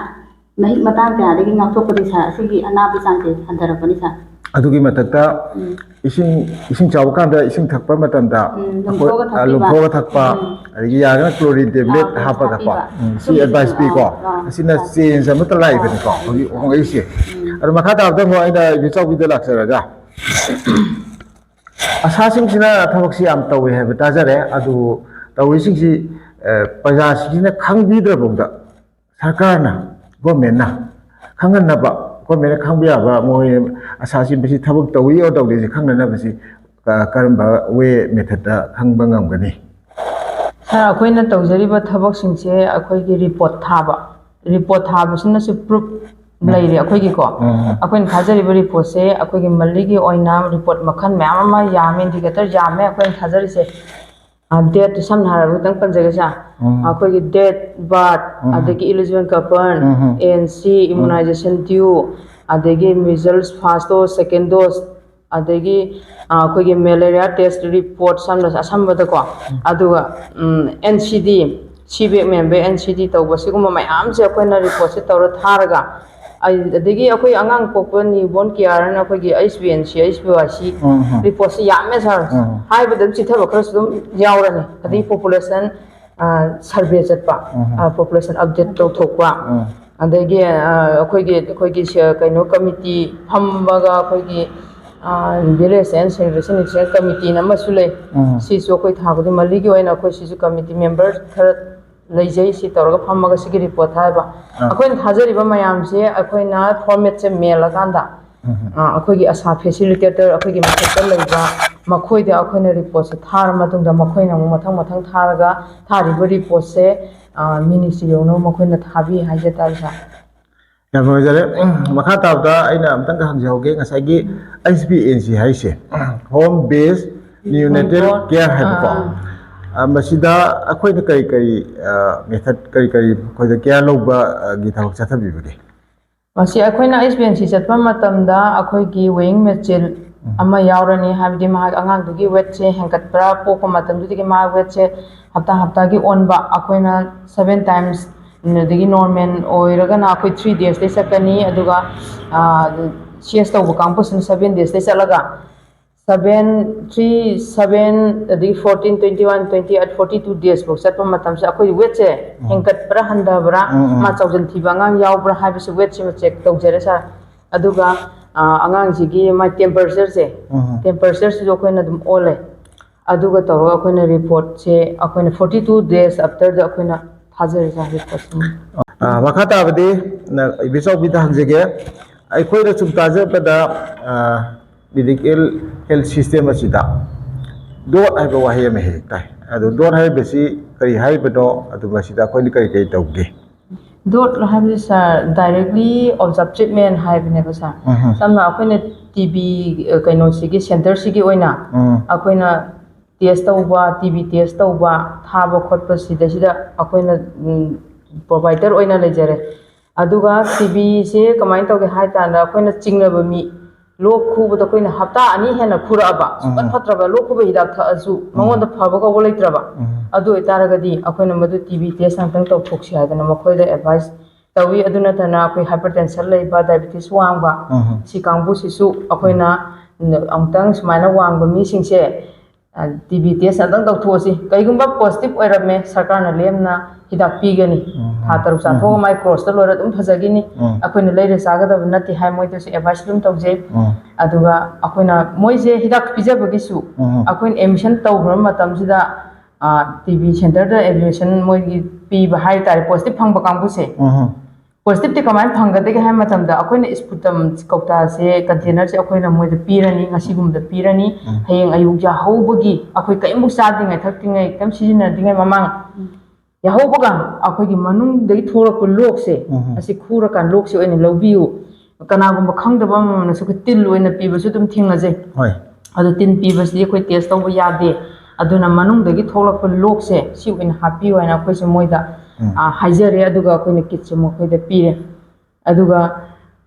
ꯃꯍꯤꯛ ꯃꯇꯥꯡ ꯀꯌꯥꯗꯒꯤ ꯉꯥꯛꯊꯣꯛꯄꯗꯤ ꯁꯥꯔ, ꯑꯁꯤꯒꯤ ꯑꯅꯥꯕꯒꯤ ꯆꯥꯡꯁꯦ ꯍꯟꯊꯔꯛꯄꯅꯤ ꯁꯥꯔ꯫ ꯑꯗꯨꯒꯤ ꯃꯊꯛꯇ ꯎꯝ꯫ ꯏꯁꯤꯡ, ꯏꯁꯤꯡ ꯆꯥꯎꯕ ꯀꯥꯟꯗ ꯏꯁꯤꯡ ꯊꯛꯄ ꯃꯇꯝꯗ ꯎꯝ, ꯑꯩꯈꯣꯏ, ꯂꯨꯝꯊꯣꯛꯑꯒ ꯑ, ꯊꯛꯄꯤꯕ꯫ ꯂꯨꯝꯊꯣꯛꯑꯒ ꯊꯛꯄ, ꯎꯝ꯫ ꯑꯗꯒꯤ ꯌꯥꯔꯒꯅ chlorine tablet ꯑꯥ, ꯍꯥꯞꯄꯒ ꯀꯣ꯫ ꯍꯥꯞꯄꯤꯕ꯫ ꯎꯝ, ꯁꯤ ꯁꯨꯝꯕꯁꯤꯅ, advice ꯄꯤꯀꯣ꯫ ꯑꯥ, ꯑꯥ, ꯑꯁꯤꯅ ꯑꯥ꯫ Change ꯑꯃꯠꯇ ꯂꯥꯛꯏꯕꯅꯤꯀꯣ, ꯑꯥ, ꯍꯧꯖꯤꯛ ꯍꯣꯡꯉꯛꯏꯁꯦ꯫ ꯎꯝ꯫ ꯑꯗꯣ ꯃꯈꯥ ꯇꯥꯕꯗ ꯑꯃꯨꯛ ꯑꯩꯅ ꯏꯆꯥꯎꯕꯤꯗ ꯂꯥꯛꯆꯔꯒ, ꯑꯁꯥꯁꯤꯡꯁꯤꯅ ꯊꯕꯛꯁꯤ ꯌꯥꯝ ꯇꯧꯏ ꯍꯥꯏꯕ ꯇꯥꯖꯔꯦ꯫ ꯑꯗꯨꯕꯨ ꯇꯧꯔꯤꯁꯤꯡꯁꯤ, ꯑ, ꯄ꯭ꯔꯖꯥꯁꯤꯡꯁꯤꯅ ꯈꯪꯕꯤꯗ꯭ꯔꯐꯥꯎꯗ ꯁꯔꯀꯥꯔꯅ, government ꯅ ꯈꯪꯍꯟꯅꯕ, government ꯅ ꯈꯪꯕ ꯌꯥꯕ, ꯃꯣꯏ ꯑꯁꯥꯁꯤ ꯃꯁꯤ ꯊꯕꯛ ꯇꯧꯏ ꯑꯣꯔ ꯇꯧꯗꯦꯁꯤ ꯈꯪꯅꯅꯕꯁꯤ, ꯑ, ꯀꯔꯝꯕ way, method ꯇ ꯈꯪꯕ ꯉꯝꯒꯅꯤ? ꯁꯥꯔ, ꯑꯩꯈꯣꯏꯅ ꯇꯧꯖꯔꯤꯕ ꯊꯕꯛꯁꯤꯡꯁꯦ ꯑꯩꯈꯣꯏꯒꯤ report ꯊꯥꯕ, report ꯊꯥꯕꯁꯤꯅꯁꯨ proof ꯎꯝ꯫ ꯂꯩꯔꯦ ꯑꯩꯈꯣꯏꯒꯤꯀꯣ꯫ ꯎꯝ꯫ ꯑꯩꯈꯣꯏꯅ ꯊꯥꯖꯔꯤꯕ report ꯁꯦ ꯑꯩꯈꯣꯏꯒꯤ monthly ꯒꯤ ꯑꯣꯏꯅ report ꯃꯈꯜ ꯃꯌꯥꯝ ꯑꯃ ꯌꯥꯝꯃꯦ, indicator ꯌꯥꯝꯃꯦ ꯑꯩꯈꯣꯏꯅ ꯊꯥꯖꯔꯤꯁꯦ꯫ ꯑ, date ꯇꯨ ꯁꯝꯅ ꯍꯥꯏꯔꯕꯗ ꯈꯤꯇꯪ ꯄꯟꯖꯒꯦ ꯁꯥꯔ꯫ ꯎꯝ꯫ ꯑꯩꯈꯣꯏꯒꯤ date birth, ꯎꯝ꯫ ꯑꯗꯒꯤ eligible couple, um. A N C, um. Immunization due, ꯑꯗꯒꯤ measles first dose, second dose, ꯑꯗꯒꯤ, ꯑ, ꯑꯩꯈꯣꯏꯒꯤ malaria test report, ꯁꯝꯅ, ꯑꯁꯝꯕꯗꯀꯣ, ꯎꯝ꯫ ꯑꯗꯨꯒ, ꯎꯝ, N C D, ꯁꯤ ꯕꯦꯛ ꯃꯦꯟ ꯕꯦꯛ ꯑꯦꯟ ꯁꯤ ꯗꯤ ꯇꯧꯕ, ꯁꯤꯒꯨꯝꯕ ꯃꯌꯥꯝꯁꯦ ꯑꯩꯈꯣꯏꯅ ꯔꯤꯄꯣꯔꯠꯁꯦ ꯇꯧꯔ ꯊꯥꯔꯒ, ꯑꯩ-, ꯑꯗꯒꯤ ꯑꯩꯈꯣꯏ ꯑꯉꯥꯡ ꯄꯣꯛꯄ ꯅ꯭ꯌꯨ ꯕꯣꯔꯟ ꯀꯤꯌꯔꯅ ꯑꯩꯈꯣꯏꯒꯤ H B N C, H B Y C um, ꯎꯝ꯫ ꯔꯤꯄꯣꯔꯠꯁꯦ ꯌꯥꯝꯃꯦ ꯁꯥꯔ꯫ ꯎꯝ꯫ ꯍꯥꯏꯕꯗ ꯑꯗꯨꯝ ꯆꯤꯊꯕ ꯈꯔꯁꯨ ꯑꯗꯨꯝ ꯌꯥꯎꯔꯅꯤ꯫ ꯑꯗꯒꯤ ꯎꯝ꯫ ꯄꯣꯄꯨꯂꯦꯁꯟ, ꯑ, ꯁꯔꯚꯦ ꯆꯠꯄ, ꯎꯝ꯫ ꯑ, ꯄꯣꯄꯨꯂꯦꯁꯟ ꯑꯞꯗꯦꯠ ꯇꯧꯊꯣꯛꯄ, ꯎꯝ꯫ ꯑꯗꯒꯤ, ꯑ, ꯑꯩꯈꯣꯏꯒꯤ, ꯑꯩꯈꯣꯏꯒꯤ ꯁ-, ꯀꯩꯅꯣ ꯀꯃꯤꯇꯤ ꯐꯝꯃꯒ ꯑꯩꯈꯣꯏꯒꯤ, ꯑ, ꯚꯤꯂꯦꯖ ꯑꯦꯟ ꯁꯦꯅꯤꯇꯦꯁꯟ ꯀꯃꯤꯇꯤꯅ ꯑꯃꯁꯨ ꯂꯩ꯫ ꯎꯝ꯫ ꯁꯤꯁꯨ ꯑꯩꯈꯣꯏ ꯊꯥ ꯈꯨꯗꯤꯡ ꯃꯜꯂꯤꯒꯤ ꯑꯣꯏꯅ ꯑꯩꯈꯣꯏ ꯁꯤꯁꯨ ꯀꯃꯤꯇꯤ ꯃꯦꯝꯕꯔ ꯈꯔ ꯂꯩꯖꯩ꯫ ꯁꯤ ꯇꯧꯔꯒ ꯐꯝꯃꯒ ꯁꯤꯒꯤ ꯔꯤꯄꯣꯔꯠ ꯊꯥꯕ꯫ ꯑꯥ꯫ ꯑꯩꯈꯣꯏꯅ ꯊꯥꯖꯔꯤꯕ ꯃꯌꯥꯝꯁꯦ ꯑꯩꯈꯣꯏꯅ ꯐꯣꯔꯃꯦꯠꯁꯦ ꯃꯦꯜꯂꯀꯥꯟꯗ, ꯎꯝ꯫ ꯑ, ꯑꯩꯈꯣꯏꯒꯤ ꯑꯁꯥ ꯐꯦꯁꯤꯂꯤꯇꯦꯇꯔ ꯑꯩꯈꯣꯏꯒꯤ ꯃꯊꯛꯇ ꯂꯩꯕ ꯃꯈꯣꯏꯗ ꯑꯩꯈꯣꯏꯅ ꯔꯤꯄꯣꯔꯠꯁꯦ ꯊꯥꯔ ꯃꯇꯨꯡꯗ ꯃꯈꯣꯏꯅ ꯑꯃꯨꯛ ꯃꯊꯪ ꯃꯊꯪ ꯊꯥꯔꯒ ꯊꯥꯔꯤꯕ ꯔꯤꯄꯣꯔꯠꯁꯦ, ꯑ, ꯃꯤꯅꯤꯁꯇ꯭ꯔꯤ ꯌꯧꯅꯕ ꯃꯈꯣꯏꯅ ꯊꯥꯕꯤ ꯍꯥꯏꯖ ꯇꯥꯔꯦ ꯁꯥꯔ꯫ ꯌꯥꯝ ꯅꯨꯡꯉꯥꯏꯖꯔꯦ꯫ ꯃꯈꯥ ꯇꯥꯕꯗ ꯑꯩꯅ ꯑꯝꯇꯪꯒ ꯍꯪꯖꯍꯧꯒꯦ, ꯉꯁꯥꯏꯒꯤ ꯑꯩꯆ ꯕꯤ ꯑꯦꯟ ꯁꯤ ꯍꯥꯏꯁꯦ, ꯍꯣꯝ ꯕꯦꯁ ꯅ꯭ꯌꯨꯅꯦꯇꯦꯜ ꯀꯦꯌꯔ ꯍꯥꯏꯕꯀꯣ꯫ ꯑꯥ꯫ ꯑ, ꯃꯁꯤꯗ ꯑꯩꯈꯣꯏꯅ ꯀꯔꯤ ꯀꯔꯤ, ꯑ, ꯃꯦꯊꯠ ꯀꯔꯤ ꯀꯔꯤ ꯑꯩꯈꯣꯏꯗ ꯀꯦꯌꯔ ꯂꯧꯕꯒꯤ ꯊꯕꯛ ꯆꯠꯊꯕꯤꯕꯒꯦ? ꯃꯁꯤ ꯑꯩꯈꯣꯏꯅ ꯑꯩꯆ ꯕꯤ ꯑꯦꯟ ꯁꯤ ꯆꯠꯄ ꯃꯇꯝꯗ ꯑꯩꯈꯣꯏꯒꯤ ꯋꯦꯌꯤꯡ ꯃꯦꯆꯤꯟ ꯎꯝ꯫ ꯑꯃ ꯌꯥꯎꯔꯅꯤ, ꯍꯥꯏꯕꯗꯤ ꯃꯍꯥꯛ ꯑꯉꯥꯡꯗꯨꯒꯤ ꯋꯦꯠꯁꯦ ꯍꯦꯟꯒꯠꯄ꯭ꯔꯥ, ꯄꯣꯛꯄ ꯃꯇꯝꯗꯨꯗꯒꯤ ꯃꯥ ꯋꯦꯠꯁꯦ ꯍꯞꯇꯥ ꯍꯞꯇꯥꯒꯤ ꯑꯣꯟꯕ, ꯑꯩꯈꯣꯏꯅ ꯁꯚꯦꯟ ꯇꯥꯏꯝꯁ, ꯑꯗꯒꯤ ꯅꯣꯔꯃꯦꯜ ꯑꯣꯏꯔꯒꯅ ꯑꯩꯈꯣꯏ ꯊ꯭ꯔꯤ ꯗꯦꯖꯇꯩ ꯆꯠꯀꯅꯤ, ꯑꯗꯨꯒ, ꯑ, ꯁꯤ ꯑꯦꯁ ꯇꯧꯕ ꯀꯥꯡꯕꯨꯁꯤꯅ ꯁꯚꯦꯟ ꯗꯦꯖꯇꯩ ꯆꯠꯂꯒ ꯁꯚꯦꯟ, ꯊ꯭ꯔꯤ, ꯁꯚꯦꯟ, ꯑꯗꯒꯤ fourteen, twenty one, twenty eight, forty two ꯗꯦꯖꯐꯥꯎ ꯆꯠꯄ ꯃꯇꯝꯁꯦ ꯑꯩꯈꯣꯏ ꯋꯦꯠꯁꯦ ꯎꯝ꯫ ꯍꯦꯟꯒꯠꯄ꯭ꯔꯥ ꯍꯟꯊꯕ꯭ꯔꯥ, ꯎꯝ, ꯎꯝ꯫ ꯃꯥ ꯆꯥꯎꯖꯟ ꯊꯤꯕ ꯑꯉꯥꯡ ꯌꯥꯎꯕ꯭ꯔꯥ ꯍꯥꯏꯕꯁꯤ ꯋꯦꯠꯁꯤꯃ ꯆꯦꯛ ꯇꯧꯖꯔꯦ ꯁꯥꯔ꯫ ꯑꯗꯨꯒ, ꯑ, ꯑꯉꯥꯡꯁꯤꯒꯤ ꯃꯥꯏ ꯇꯦꯝꯄꯔꯦꯆꯔꯁꯦ, ꯎꯝ꯫ ꯇꯦꯝꯄꯔꯦꯆꯔꯁꯤꯁꯨ ꯑꯩꯈꯣꯏꯅ ꯑꯗꯨꯝ ꯑꯣꯜꯂꯦ꯫ ꯑꯗꯨꯒ ꯇꯧꯔꯒ ꯑꯩꯈꯣꯏꯅ ꯔꯤꯄꯣꯔꯠꯁꯦ ꯑꯩꯈꯣꯏꯅ ꯐꯣꯔꯇꯤ ꯇꯨ ꯗꯦꯖ ꯑꯥꯐꯇꯔꯗ ꯑꯩꯈꯣꯏꯅ ꯊꯥꯖꯔꯦ ꯁꯥꯔ ꯔꯤꯄꯣꯔꯠꯁꯦ꯫ ꯑ, ꯃꯈꯥ ꯇꯥꯕꯗꯤ ꯅ-, ꯏꯕꯦꯆꯧꯕꯤꯗ ꯍꯪꯖꯒꯦ꯫ ꯑꯩꯈꯣꯏꯅ ꯁꯨꯝ ꯇꯥꯖꯕꯗ, ꯑ, ꯃꯦꯗꯤꯀꯦꯜ ꯍꯦꯜꯊ ꯁꯤꯁꯇꯦꯝ ꯑꯁꯤꯗ ꯗꯣꯠ ꯍꯥꯏꯕ ꯋꯥꯍꯩ ꯑꯃ ꯍꯦꯛ ꯍꯦꯛ ꯇꯥꯏ꯫ ꯑꯗꯣ ꯗꯣꯠ ꯍꯥꯏꯕꯁꯤ ꯀꯔꯤ ꯍꯥꯏꯕꯅꯣ? ꯑꯗꯨ ꯃꯁꯤꯗ ꯑꯩꯈꯣꯏꯅ ꯀꯔꯤ ꯀꯔꯤ ꯇꯧꯒꯦ? ꯗꯣꯠ ꯍꯥꯏꯕꯁꯤ ꯁꯥꯔ, directly observe treatment ꯍꯥꯏꯕꯅꯦꯕ ꯁꯥꯔ꯫ ꯎꯝ꯫ ꯁꯝꯅ ꯑꯩꯈꯣꯏꯅ ꯇꯤ ꯕꯤ, ꯑ, ꯀꯩꯅꯣꯁꯤꯒꯤ ꯁꯦꯟꯇꯔꯁꯤꯒꯤ ꯑꯣꯏꯅ ꯎꯝ꯫ ꯑꯩꯈꯣꯏꯅ ꯇꯦꯁ ꯇꯧꯕ, ꯇꯤ ꯕꯤ ꯇꯦꯁ ꯇꯧꯕ, ꯊꯥꯕ ꯈꯣꯠꯄ ꯁꯤꯗꯩꯁꯤꯗ ꯑꯩꯈꯣꯏꯅ, ꯎꯝ, ꯄ꯭ꯔꯣꯚꯥꯏꯗꯔ ꯑꯣꯏꯅ ꯂꯩꯖꯔꯦ꯫ ꯑꯗꯨꯒ ꯇꯤ ꯕꯤꯁꯦ ꯀꯃꯥꯏꯅ ꯇꯧꯒꯦ ꯍꯥꯏ ꯀꯥꯟꯗ ꯑꯩꯈꯣꯏꯅ ꯆꯤꯡꯅꯕ ꯃꯤ, ꯂꯣꯛ ꯈꯨꯕꯗ ꯑꯩꯈꯣꯏꯅ ꯍꯞꯇꯥ ꯑꯅꯤ ꯍꯦꯟꯅ ꯈꯨꯔꯛꯑꯕ, ꯁꯨꯡꯐꯠ ꯎꯝ꯫ ꯐꯠꯇ꯭ꯔꯕ, ꯂꯣꯛ ꯈꯨꯕ ꯍꯤꯗꯥꯛ ꯊꯛꯑꯁꯨ ꯎꯝ꯫ ꯃꯉꯣꯟꯗ ꯐꯕ ꯀꯧꯕ ꯂꯩꯇ꯭ꯔꯕ, ꯎꯝ꯫ ꯑꯗꯨ ꯑꯣꯏꯇꯥꯔꯒꯗꯤ ꯑꯩꯈꯣꯏꯅ ꯃꯗꯨ ꯇꯤ ꯕꯤ ꯇꯦꯁ ꯑꯃꯨꯛꯇꯪ ꯇꯧꯊꯣꯛꯁꯤ ꯍꯥꯏꯗꯅ ꯃꯈꯣꯏꯗ ꯑꯦꯗꯚꯥꯏꯁ ꯇꯧꯏ꯫ ꯑꯗꯨ ꯅꯠꯇꯅ ꯑꯩꯈꯣꯏ ꯍꯥꯏꯄꯔ ꯇꯦꯟꯁꯟ ꯂꯩꯕ, ꯗꯥꯏꯕꯤꯇꯤꯁ ꯋꯥꯡꯕ, ꯎꯝ꯫ ꯁꯤ ꯀꯥꯡꯕꯨꯁꯤꯁꯨ ꯑꯩꯈꯣꯏꯅ ꯑꯃꯨꯛꯇꯪ ꯁꯨꯃꯥꯏꯅ ꯋꯥꯡꯕ ꯃꯤꯁꯤꯡꯁꯦ, ꯇꯤ ꯕꯤ ꯇꯦꯁ ꯑꯝꯇꯪ ꯇꯧꯊꯣꯛꯑꯁꯤ꯫ ꯀꯩꯒꯨꯝꯕ ꯄꯣꯖꯤꯇꯤꯚ ꯑꯣꯏꯔꯝꯃꯦ, ꯁꯔꯀꯥꯔꯅ ꯂꯦꯝꯅ ꯍꯤꯗꯥꯛ ꯄꯤꯒꯅꯤ꯫ ꯎꯝ꯫ ꯊꯥ ꯇꯔꯨꯛ ꯆꯥꯊꯣꯛꯑꯒ ꯎꯝ꯫ ꯃꯥꯏ ꯀ꯭ꯔꯣꯁꯇ ꯂꯣꯏꯔ ꯑꯗꯨꯝ ꯐꯖꯈꯤꯅꯤ꯫ ꯎꯝ꯫ ꯑꯩꯈꯣꯏꯅ ꯂꯩꯔ ꯆꯥꯒꯗꯕ ꯅꯠꯇꯦ ꯍꯥꯏ ꯃꯣꯏꯗꯁꯨ ꯑꯦꯗꯚꯥꯏꯁ ꯑꯗꯨꯝ ꯇꯧꯖꯩ꯫ ꯎꯝ꯫ ꯑꯗꯨꯒ ꯑꯩꯈꯣꯏꯅ ꯃꯣꯏꯁꯦ ꯍꯤꯗꯥꯛ ꯄꯤꯖꯕꯒꯤꯁꯨ ꯎꯝ꯫ ꯑꯩꯈꯣꯏꯅ ꯑꯦꯗꯃꯤꯁꯟ ꯇꯧꯈ꯭ꯔꯕ ꯃꯇꯝꯁꯤꯗ, ꯇꯤ ꯕꯤ ꯁꯦꯟꯇꯔꯗ ꯑꯦꯗꯃꯤꯁꯟ ꯃꯣꯏꯒꯤ ꯄꯤꯕ ꯍꯥꯏ ꯇꯥꯔꯦ, ꯄꯣꯖꯤꯇꯤꯚ ꯐꯪꯕ ꯀꯥꯡꯕꯨꯁꯦ꯫ ꯎꯝ꯫ ꯄꯣꯖꯤꯇꯤꯚꯇꯤ ꯀꯃꯥꯏꯅ ꯐꯪꯒꯗꯒꯦ ꯍꯥꯏꯕ ꯃꯇꯝꯗ, ꯑꯩꯈꯣꯏꯅ ꯁ꯭ꯄꯨꯇꯝ ꯀꯧꯇꯥꯁꯦ, ꯀꯟꯇꯦꯅꯔꯁꯦ ꯑꯩꯈꯣꯏꯅ ꯃꯣꯏꯗ ꯄꯤꯔꯅꯤ, ꯉꯁꯤꯒꯨꯝꯕꯗ ꯄꯤꯔꯅꯤ꯫ ꯎꯝ꯫ ꯍꯌꯦꯡ ꯑꯌꯨꯛ ꯌꯥꯍꯧꯕꯒꯤ, ꯑꯩꯈꯣꯏ ꯀꯔꯤꯝꯐꯥꯎ ꯆꯥꯗ꯭ꯔꯤꯉꯩ, ꯊꯛꯇ꯭ꯔꯤꯉꯩ, ꯀꯔꯤꯝ ꯁꯤꯖꯤꯟꯅꯗ꯭ꯔꯤꯉꯩ ꯃꯃꯥꯡ, ꯎꯝ꯫ ꯌꯥꯍꯧꯕꯒ ꯑꯩꯈꯣꯏꯒꯤ ꯃꯅꯨꯡꯗꯒꯤ ꯊꯣꯛꯂꯛꯄ ꯂꯣꯛꯁꯦ, ꯎꯝ꯫ ꯑꯁꯤ ꯈꯨꯔꯀꯥꯟ ꯂꯣꯛꯁꯦ ꯑꯣꯏꯅ ꯂꯧꯕꯤꯌꯨ꯫ ꯀꯅꯥꯒꯨꯝꯕ ꯈꯪꯗꯕ ꯑꯃꯃꯝꯅꯁꯨ ꯑꯩꯈꯣꯏ ꯇꯤꯜ ꯑꯣꯏꯅ ꯄꯤꯕꯁꯨ ꯑꯗꯨꯝ ꯊꯦꯡꯅꯖꯩ꯫ ꯍꯣꯏ꯫ ꯑꯗꯨ ꯇꯤꯟ ꯄꯤꯕꯁꯤꯗꯤ ꯑꯩꯈꯣꯏ ꯇꯦꯁ ꯇꯧꯕ ꯌꯥꯗꯦ꯫ ꯑꯗꯨꯅ ꯃꯅꯨꯡꯗꯒꯤ ꯊꯣꯛꯂꯛꯄ ꯂꯣꯛꯁꯦ ꯁꯤ ꯑꯣꯏꯅ ꯍꯥꯞꯄꯤꯌꯨ ꯍꯥꯏꯅ ꯑꯩꯈꯣꯏꯁꯦ ꯃꯣꯏꯗ, ꯎꯝ꯫ ꯑ, ꯍꯥꯏꯖꯔꯦ꯫ ꯑꯗꯨꯒ ꯑꯩꯈꯣꯏꯅ ꯀꯤꯠꯁꯦ ꯃꯈꯣꯏꯗ ꯄꯤꯔꯦ꯫ ꯑꯗꯨꯒ,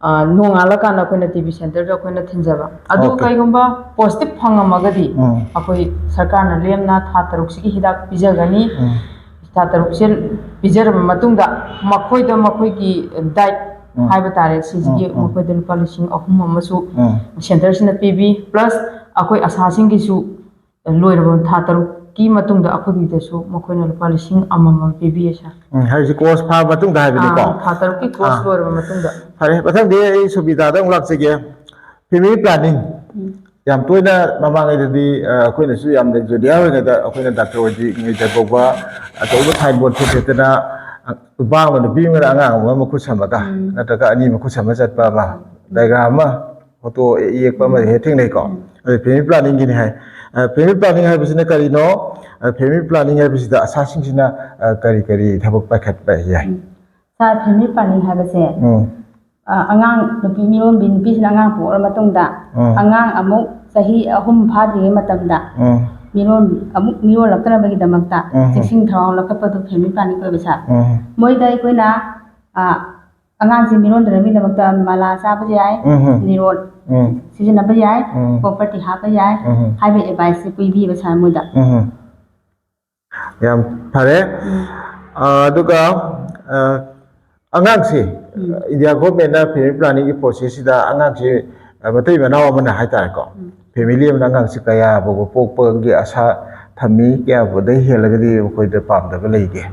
ꯑ, ꯅꯣꯡꯉꯥꯜꯂꯀꯥꯟꯗ ꯑꯩꯈꯣꯏꯅ ꯇꯤ ꯕꯤ ꯁꯦꯟꯇꯔꯗ ꯑꯩꯈꯣꯏꯅ ꯊꯤꯟꯖꯕ꯫ ꯑꯗꯨ ꯑꯣꯀꯦ꯫ ꯀꯩꯒꯨꯝꯕ ꯄꯣꯖꯤꯇꯤꯚ ꯐꯪꯉꯝꯃꯒꯗꯤ, ꯎꯝ꯫ ꯑꯩꯈꯣꯏ ꯁꯔꯀꯥꯔꯅ ꯂꯦꯝꯅ ꯊꯥ ꯇꯔꯨꯛꯁꯤꯒꯤ ꯍꯤꯗꯥꯛ ꯄꯤꯖꯒꯅꯤ꯫ ꯎꯝ꯫ ꯊꯥ ꯇꯔꯨꯛꯁꯦ ꯄꯤꯖꯔꯕ ꯃꯇꯨꯡꯗ ꯃꯈꯣꯏꯗ ꯃꯈꯣꯏꯒꯤ ꯗꯥꯏꯠ ꯎꯝ꯫ ꯍꯥꯏꯕ ꯇꯥꯔꯦ, ꯁꯤꯁꯤꯒꯤ ꯎꯝ, ꯎꯝ꯫ ꯃꯈꯣꯏꯗ ꯂꯨꯄꯥ ꯂꯤꯁꯤꯡ ꯑꯍꯨꯝ ꯑꯃꯁꯨ ꯎꯝ꯫ ꯁꯦꯟꯇꯔꯁꯤꯅ ꯄꯤꯕꯤ, ꯄ꯭ꯂꯁ ꯑꯩꯈꯣꯏ ꯑꯁꯥꯁꯤꯡꯒꯤꯁꯨ ꯂꯣꯏꯔꯕ ꯊꯥ ꯇꯔꯨꯛꯀꯤ ꯃꯇꯨꯡꯗ ꯑꯩꯈꯣꯏꯒꯤꯗꯁꯨ ꯃꯈꯣꯏꯅ ꯂꯨꯄꯥ ꯂꯤꯁꯤꯡ ꯑꯃꯃꯝ ꯄꯤꯕꯤꯌꯦ, ꯁꯥꯔ꯫ ꯎꯝ, ꯍꯥꯏꯔꯤꯁꯤ ꯀꯣꯔꯁ ꯐꯥꯔꯕ ꯃꯇꯨꯡꯗ ꯍꯥꯏꯕꯅꯤꯀꯣ? ꯑꯥ, ꯊꯥ ꯇꯔꯨꯛꯀꯤ ꯀꯣꯔꯁ ꯑꯥ꯫ ꯂꯣꯏꯔꯕ ꯃꯇꯨꯡꯗ꯫ ꯐꯔꯦ, ꯃꯊꯪꯗꯤ ꯑꯩ ꯁꯣꯕꯤꯇꯥꯗ ꯑꯃꯨꯛ ꯂꯥꯛꯆꯒꯦ꯫ Family planning. ꯎꯝ꯫ ꯌꯥꯝ ꯇꯣꯏꯅ ꯃꯃꯥꯡꯉꯩꯗꯗꯤ, ꯑ, ꯑꯩꯈꯣꯏꯅꯁꯨ ꯌꯥꯝꯅ ꯖꯨꯅꯤꯌꯔ ꯑꯣꯏꯔꯤꯉꯩꯗ ꯑꯩꯈꯣꯏꯅ ꯗꯥꯛꯇꯔ ꯑꯣꯏꯗ꯭ꯔꯤꯉꯩꯗ ꯐꯥꯎꯕ ꯑꯆꯧꯕ ꯁꯥꯏꯟꯕꯣꯔꯗ ꯊꯦꯠꯇꯅ, ꯑ, ꯅꯨꯄꯥ ꯑꯃꯅ ꯅꯨꯄꯤ ꯑꯃꯅ ꯑꯉꯥꯡ ꯑꯃ ꯃꯈꯨꯠ ꯁꯝꯃꯒ ꯎꯝ꯫ ꯅꯠꯇ꯭ꯔꯒ ꯑꯅꯤ ꯃꯈꯨꯠ ꯁꯝꯃ ꯆꯠꯄ ꯑꯃ, ꯎꯝ꯫ ꯗꯥꯏꯒ꯭ꯔꯥꯝ ꯑꯃ, ꯐꯣꯇꯣ ꯌꯦꯛꯄ ꯑꯃ ꯎꯝ꯫ ꯍꯦꯛ ꯊꯦꯡꯅꯩꯀꯣ꯫ ꯎꯝ꯫ ꯑꯗꯨ ꯐꯦꯃꯤꯂꯤ ꯄ꯭ꯂꯥꯅꯤꯡꯒꯤꯅꯤ ꯍꯥꯏ꯫ ꯑ, ꯐꯦꯃꯤꯂꯤ ꯄ꯭ꯂꯥꯅꯤꯡ ꯍꯥꯏꯕꯁꯤꯅ ꯀꯔꯤꯅꯣ? ꯑ, ꯐꯦꯃꯤꯂꯤ ꯄ꯭ꯂꯥꯅꯤꯡ ꯍꯥꯏꯕꯁꯤꯗ ꯑꯁꯥꯁꯤꯡꯁꯤꯅ, ꯑ, ꯀꯔꯤ ꯀꯔꯤ ꯊꯕꯛ ꯄꯥꯏꯈꯠꯄ ꯌꯥꯏ? ꯎꯝ꯫ ꯁꯥꯔ, ꯐꯦꯃꯤꯂꯤ ꯄ꯭ꯂꯥꯅꯤꯡ ꯍꯥꯏꯕꯁꯦ, ꯎꯝ꯫ ꯑ, ꯑꯉꯥꯡ ꯅꯨꯄꯤ ꯃꯤꯔꯣꯟꯕꯤ ꯅꯨꯄꯤꯁꯤꯅ ꯑꯉꯥꯡ ꯄꯣꯛꯂ ꯃꯇꯨꯡꯗ ꯎꯝ꯫ ꯑꯉꯥꯡ ꯑꯃꯨꯛ ꯆꯍꯤ ꯑꯍꯨꯝ ꯐꯥꯗ꯭ꯔꯤꯉꯩ ꯃꯇꯝꯗ ꯎꯝ꯫ ꯃꯤꯔꯣꯟ-, ꯑꯃꯨꯛ ꯃꯤꯔꯣꯜꯂꯛꯇꯅꯕꯒꯤꯗꯃꯛꯇ ꯎꯝ꯫ ꯆꯦꯛꯁꯤꯟ ꯊꯧꯔꯥꯡ ꯂꯧꯈꯠꯄꯗꯨ ꯐꯦꯃꯤꯂꯤ ꯄ꯭ꯂꯥꯅꯤꯡ ꯑꯣꯏꯕ, ꯁꯥꯔ꯫ ꯎꯝ꯫ ꯃꯣꯏꯗ ꯑꯩꯈꯣꯏꯅ, ꯑ, ꯑꯉꯥꯡꯁꯤ ꯃꯤꯔꯣꯟꯗꯅꯕꯒꯤꯗꯃꯛꯇ ꯃꯂꯥ ꯆꯥꯕꯁꯨ ꯌꯥꯏ, ꯎꯝ꯫ ꯅꯤꯔꯣꯠ ꯎꯝ꯫ ꯁꯤꯖꯤꯟꯅꯕ ꯌꯥꯏ, ꯎꯝ꯫ ꯄ꯭ꯔꯣꯄꯔꯇꯤ ꯍꯥꯞꯄ ꯌꯥꯏ ꯎꯝ꯫ ꯍꯥꯏꯕ ꯑꯦꯗꯚꯥꯏꯁꯁꯦ ꯄꯤꯕꯤꯕ ꯁꯥꯔ ꯃꯣꯏꯗ꯫ ꯎꯝ꯫ ꯌꯥꯝ ꯐꯔꯦ꯫ ꯎꯝ꯫ ꯑ, ꯑꯗꯨꯒ, ꯑ, ꯑꯉꯥꯡꯁꯤ ꯎꯝ꯫ ꯏꯟꯗꯤꯌꯥ ꯒꯣꯔꯃꯦꯟꯅ ꯐꯦꯃꯤꯂꯤ ꯄ꯭ꯂꯥꯅꯤꯡꯒꯤ ꯄ꯭ꯔꯣꯁꯦꯁꯁꯤꯗ ꯑꯉꯥꯡꯁꯤ, ꯑ, ꯃꯇꯩ ꯃꯅꯥꯎ ꯑꯃꯅ ꯍꯥꯏꯇꯥꯔꯦꯀꯣ, ꯎꯝ꯫ ꯐꯦꯃꯤꯂꯤ ꯑꯃꯅ ꯑꯉꯥꯡꯁꯤ ꯀꯌꯥ ꯐꯥꯎꯕ ꯄꯣꯛꯄꯒꯤ ꯑꯁꯥ ꯊꯝꯃꯤ, ꯀꯌꯥ ꯐꯥꯎꯗ ꯍꯦꯜꯂꯒꯗꯤ ꯃꯈꯣꯏꯗ ꯄꯥꯝꯗꯕ ꯂꯩꯒꯦ?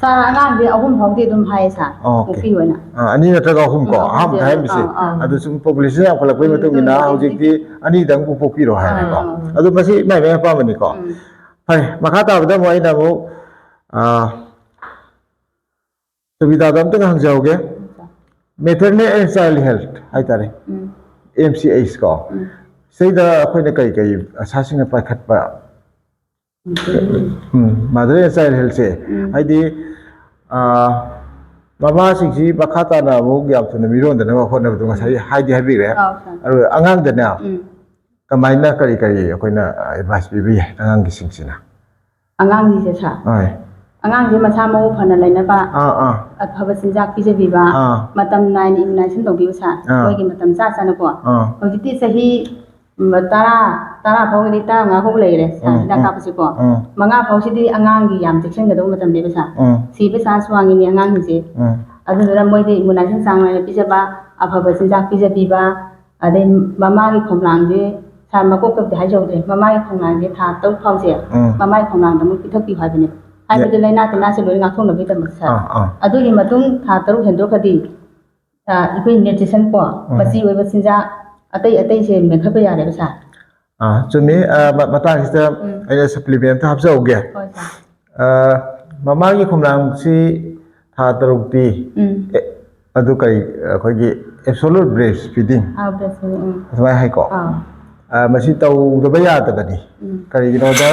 ꯁꯥꯔ, ꯑꯉꯥꯡꯗꯤ ꯑꯍꯨꯝ ꯐꯥꯎꯗꯤ ꯑꯗꯨꯝ ꯍꯥꯏꯌꯦ ꯁꯥꯔ, ꯑꯣꯀꯦ꯫ ꯅꯨꯄꯤ ꯑꯣꯏꯅ꯫ ꯑ, ꯑꯅꯤ ꯅꯠꯇ꯭ꯔꯒ ꯑꯍꯨꯝ ꯀꯣ, ꯎꯝ, ꯑꯍꯥꯟꯕꯗ ꯑꯍꯨꯝꯁꯦ, ꯍꯥꯏꯔꯝꯃꯤꯁꯦ꯫ ꯑꯥ, ꯑꯥ꯫ ꯑꯗꯨ ꯁꯨꯝ ꯄꯣꯄꯨꯂꯦꯁꯟ ꯌꯥꯝꯈꯠꯂꯛꯄꯒꯤ ꯎꯝ, ꯃꯇꯨꯡ ꯏꯟꯅ ꯎꯝ, ꯍꯧꯖꯤꯛꯇꯤ ꯑꯅꯤꯗꯪꯕꯨ ꯄꯣꯛꯄꯤꯔꯣ ꯍꯥꯏꯔꯦꯀꯣ꯫ ꯑꯥ, ꯑꯥ꯫ ꯑꯗꯨ ꯃꯁꯤ ꯃꯥꯏ ꯃꯥꯏ ꯑꯄꯥꯝꯕꯅꯤꯀꯣ꯫ ꯎꯝ꯫ ꯐꯔꯦ, ꯃꯈꯥ ꯇꯥꯕꯗ ꯑꯃꯨꯛ ꯑꯩꯅ ꯑꯃꯨꯛ, ꯑ, ꯁꯨꯕꯤꯗꯥꯗ ꯑꯝꯇꯪ ꯍꯪꯖꯍꯧꯒꯦ꯫ ꯃꯦꯇꯔꯅꯦꯜ ꯑꯦꯟ ꯆꯥꯏꯜ ꯍꯦꯜꯊ ꯍꯥꯏꯇꯥꯔꯦ, ꯎꯝ꯫ ꯑꯦꯝ ꯁꯤ ꯑꯩꯆ ꯀꯣ꯫ ꯎꯝ꯫ ꯁꯤꯗ ꯑꯩꯈꯣꯏꯅ ꯀꯔꯤ ꯀꯔꯤ ꯑꯁꯥꯁꯤꯡꯅ ꯄꯥꯏꯈꯠꯄ? ꯎꯝ, ꯃꯥꯗꯔ ꯑꯦꯟ ꯆꯥꯏꯜ ꯍꯦꯜꯊꯁꯦ, ꯎꯝ꯫ ꯍꯥꯏꯗꯤ, ꯑ, ꯃꯃꯥꯁꯤꯡꯁꯤ ꯃꯈꯥ ꯇꯥꯅ ꯑꯃꯨꯛ ꯌꯥꯝ ꯊꯨꯅ ꯃꯤꯔꯣꯟꯗꯅꯕ ꯍꯣꯠꯅꯕꯗꯣ ꯉꯁꯥꯏ ꯍꯥꯏꯗꯤ ꯍꯥꯏꯕꯤꯈ꯭ꯔꯦ꯫ ꯑꯥꯎ, ꯁꯥꯔ꯫ ꯑꯗꯨꯒ ꯑꯉꯥꯡꯗꯅꯦ ꯎꯝ꯫ ꯀꯃꯥꯏꯅ ꯀꯔꯤ ꯀꯔꯤ ꯑꯩꯈꯣꯏꯅ ꯑꯦꯗꯚꯥꯏꯁ ꯄꯤꯕ ꯌꯥꯏ ꯑꯉꯥꯡꯒꯤꯁꯤꯡꯁꯤꯅ? ꯑꯉꯥꯡꯁꯤꯡꯁꯦ ꯁꯥꯔ, ꯍꯣꯏ꯫ ꯑꯉꯥꯡꯁꯦ ꯃꯁꯥ ꯃꯎ ꯐꯅ ꯂꯩꯅꯕ, ꯑꯥ, ꯑꯥ꯫ ꯑꯐꯕ ꯆꯤꯟꯖꯥꯛ ꯄꯤꯖꯕꯤꯕ, ꯑꯥ꯫ ꯃꯇꯝ ꯅꯥꯏꯅ ꯏꯝꯌꯨꯅꯥꯏꯖꯦꯁꯟ ꯇꯧꯕꯤꯕ ꯁꯥꯔ, ꯑꯥ꯫ ꯃꯣꯏꯒꯤ ꯃꯇꯝ ꯆꯥ ꯆꯥꯅꯀꯣ꯫ ꯑꯥ꯫ ꯍꯧꯖꯤꯛꯇꯤ ꯆꯍꯤ, ꯎꯝ, ꯇꯔꯥ, ꯇꯔꯥ ꯐꯥꯎꯒꯤꯗꯤ ꯇꯔꯥꯃꯉꯥ ꯐꯥꯎ ꯂꯩꯔꯦ ꯁꯥꯔ, ꯎꯝ, ꯍꯤꯗꯥꯛ ꯎꯝ꯫ ꯀꯥꯞꯄꯁꯦꯀꯣ꯫ ꯎꯝ꯫ ꯃꯉꯥ ꯐꯥꯎꯁꯤꯗꯤ ꯑꯉꯥꯡꯒꯤ ꯌꯥꯝ ꯆꯦꯛꯁꯤꯟꯒꯗꯧꯕ ꯃꯇꯝꯅꯦꯕ ꯁꯥꯔ꯫ ꯎꯝ꯫ ꯁꯤꯕ ꯆꯥꯟꯁ ꯋꯥꯡꯉꯤꯅꯦ ꯑꯉꯥꯡꯁꯤꯡꯁꯦ꯫ ꯎꯝ꯫ ꯑꯗꯨꯗꯨꯅ ꯃꯣꯏꯗꯤ ꯏꯝꯌꯨꯅꯥꯏꯖꯦꯁꯟ ꯆꯥꯡ ꯅꯥꯏꯅ ꯄꯤꯖꯕ, ꯑꯐꯕ ꯆꯤꯟꯖꯥꯛ ꯄꯤꯖꯕꯤꯕ, ꯑꯗꯩ ꯃꯃꯥꯒꯤ ꯈꯣꯝꯂꯥꯡꯁꯦ, ꯁꯥꯔ, ꯃꯀꯣꯛꯇꯕꯨꯗꯤ ꯍꯥꯏꯖꯍꯧꯗ꯭ꯔꯦ, ꯃꯃꯥꯒꯤ ꯈꯣꯝꯂꯥꯡꯁꯦ ꯊꯥ ꯇꯔꯨꯛ ꯐꯥꯎꯁꯦ ꯎꯝ꯫ ꯃꯃꯥꯒꯤ ꯈꯣꯝꯂꯥꯡꯗ ꯑꯃꯨꯛ ꯄꯤꯊꯛꯄꯤꯌꯨ ꯍꯥꯏꯕꯅꯦ꯫ ꯍꯥꯏꯕꯗꯤ ꯂꯥꯏꯅꯥ ꯇꯤꯟꯅꯥꯁꯦ ꯂꯣꯏꯅ ꯉꯥꯛꯊꯣꯛꯅꯕꯒꯤꯗꯃꯛꯇ ꯁꯥꯔ꯫ ꯑꯥ, ꯑꯥ꯫ ꯑꯗꯨꯒꯤ ꯃꯇꯨꯡ ꯊꯥ ꯇꯔꯨꯛ ꯍꯦꯟꯗꯣꯛꯈ꯭ꯔꯗꯤ, ꯑ, ꯑꯩꯈꯣꯏ ꯅ꯭ꯌꯨꯇ꯭ꯔꯤꯁꯟ ꯀꯣ, ꯎꯝ꯫ ꯃꯆꯤ ꯑꯣꯏꯕ ꯆꯤꯟꯖꯥꯛ ꯑꯇꯩ ꯑꯇꯩꯁꯦ ꯃꯦꯟꯈꯠꯄ ꯌꯥꯔꯦꯕ ꯁꯥꯔ꯫ ꯑꯥ, ꯆꯨꯝꯃꯤ꯫ ꯑꯥ, ꯃ-, ꯃꯇꯥꯡꯁꯤꯗ ꯎꯝ꯫ ꯑꯩꯅ ꯁꯄ꯭ꯂꯤꯃꯦꯟ ꯑꯝꯇ ꯍꯥꯞꯆꯍꯧꯒꯦ꯫ ꯍꯣꯏ ꯁꯥꯔ꯫ ꯑꯥ, ꯃꯃꯥꯒꯤ ꯈꯣꯝꯂꯥꯡꯁꯤ ꯊꯥ ꯇꯔꯨꯛꯇꯤ, ꯎꯝ꯫ ꯑꯦ, ꯑꯗꯨ ꯀꯔꯤ, ꯑꯩꯈꯣꯏꯒꯤ ꯑꯦꯕꯁꯣꯂꯨꯠ ꯕ꯭ꯔꯦꯁ ꯐꯤꯗꯤꯡ, ꯑꯥ, ꯕ꯭ꯔꯦꯁ ꯐꯤꯗꯤꯡ, ꯎꯝ꯫ ꯑꯗꯨꯃꯥꯏꯅ ꯍꯥꯏꯀꯣ꯫ ꯑꯥ꯫ ꯑꯥ, ꯃꯁꯤ ꯇꯧꯗꯕ ꯌꯥꯗꯕꯅꯤ꯫ ꯎꯝ꯫ ꯀꯔꯤꯒꯤꯅꯣꯗ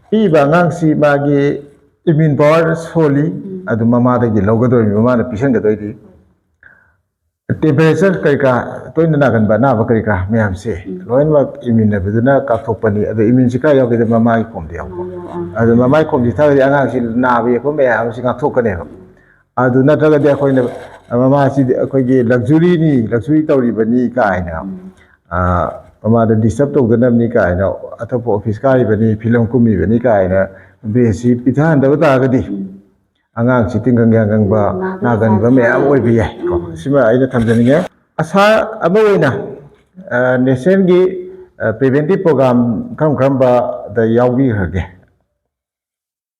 ꯄꯤꯛꯏꯕ ꯑꯉꯥꯡꯁꯤ ꯃꯥꯒꯤ ꯏꯝꯃ꯭ꯌꯨꯟ ꯄꯋꯥꯔ ꯁꯣꯜꯂꯤ, ꯎꯝ꯫ ꯑꯗꯨ ꯃꯃꯥꯗꯒꯤ ꯂꯧꯒꯗꯣꯏꯅꯤ, ꯃꯃꯥꯅ ꯄꯤꯁꯟꯒꯗꯣꯏꯅꯤ꯫ ꯇꯦꯝꯄꯔꯦꯆꯔ ꯀꯔꯤ ꯀꯔꯥ, ꯇꯣꯏꯅ ꯅꯥꯒꯟꯕ ꯑꯅꯥꯕ ꯀꯔꯤ ꯀꯔꯥ ꯃꯌꯥꯝꯁꯦ ꯎꯝ꯫ ꯂꯣꯏꯅꯃꯛ ꯏꯝꯃ꯭ꯌꯨꯟ ꯑꯣꯏꯕꯗꯨꯅ ꯀꯥꯞꯊꯣꯛꯄꯅꯤ꯫ ꯑꯗꯣ ꯏꯝꯃ꯭ꯌꯨꯟꯁꯤ ꯀꯥꯏ ꯌꯥꯎꯒꯦꯗ ꯃꯃꯥꯒꯤ ꯈꯣꯝꯗ ꯌꯥꯎꯕ꯫ ꯃꯃꯥꯒꯤ ꯌꯥꯎꯕ, ꯑꯥ꯫ ꯑꯗꯨ ꯃꯃꯥꯒꯤ ꯈꯣꯝꯁꯤ ꯊꯛꯑꯗꯤ ꯑꯉꯥꯡꯁꯤ ꯅꯥꯕ ꯌꯦꯛꯄ ꯃꯌꯥꯝ ꯑꯃꯁꯤ ꯉꯥꯛꯊꯣꯛꯀꯅꯦꯕ꯫ ꯑꯗꯨ ꯅꯠꯇ꯭ꯔꯒꯗꯤ ꯑꯩꯈꯣꯏꯅ ꯃꯃꯥꯁꯤꯗꯤ ꯑꯩꯈꯣꯏꯒꯤ ꯂꯛꯖꯨꯔꯤꯅꯤ, ꯂꯛꯖꯨꯔꯤ ꯇꯧꯔꯤꯕꯅꯤ ꯀꯥꯏꯅ, ꯃꯃꯥꯗ ꯗꯤꯁꯇꯔꯕ ꯇꯧꯗꯅꯕꯅꯤ ꯀꯥꯏꯅ, ꯑꯇꯣꯞꯄ ꯑꯣꯐꯤꯁ ꯀꯥꯔꯤꯕꯅꯤ, ꯐꯤꯂꯝ ꯀꯨꯝꯃꯤꯕꯅꯤ ꯀꯥꯏꯅ ꯕꯦꯁꯁꯤ ꯄꯤꯊꯍꯟꯗꯕ ꯇꯥꯔꯒꯗꯤ ꯑꯉꯥꯡꯁꯤ ꯇꯤꯡꯒꯪ ꯌꯥꯡꯒꯪꯕ, ꯅꯥꯒꯟꯕ ꯃꯌꯥꯝ ꯑꯣꯏꯕ ꯌꯥꯏ ꯀꯣ꯫ ꯁꯤꯃ ꯑꯩꯅ ꯊꯝꯖꯅꯤꯡꯉꯦ꯫ ꯑꯁꯥ ꯑꯃ ꯑꯣꯏꯅ ꯅꯦꯁꯅꯦꯜꯒꯤ ꯄ꯭ꯔꯤꯚꯦꯟꯇꯤꯞ ꯄ꯭ꯔꯣꯒ꯭ꯔꯥꯝ ꯀꯔꯝ ꯀꯔꯝꯕꯗ ꯌꯥꯎꯕꯤꯈ꯭ꯔꯒꯦ?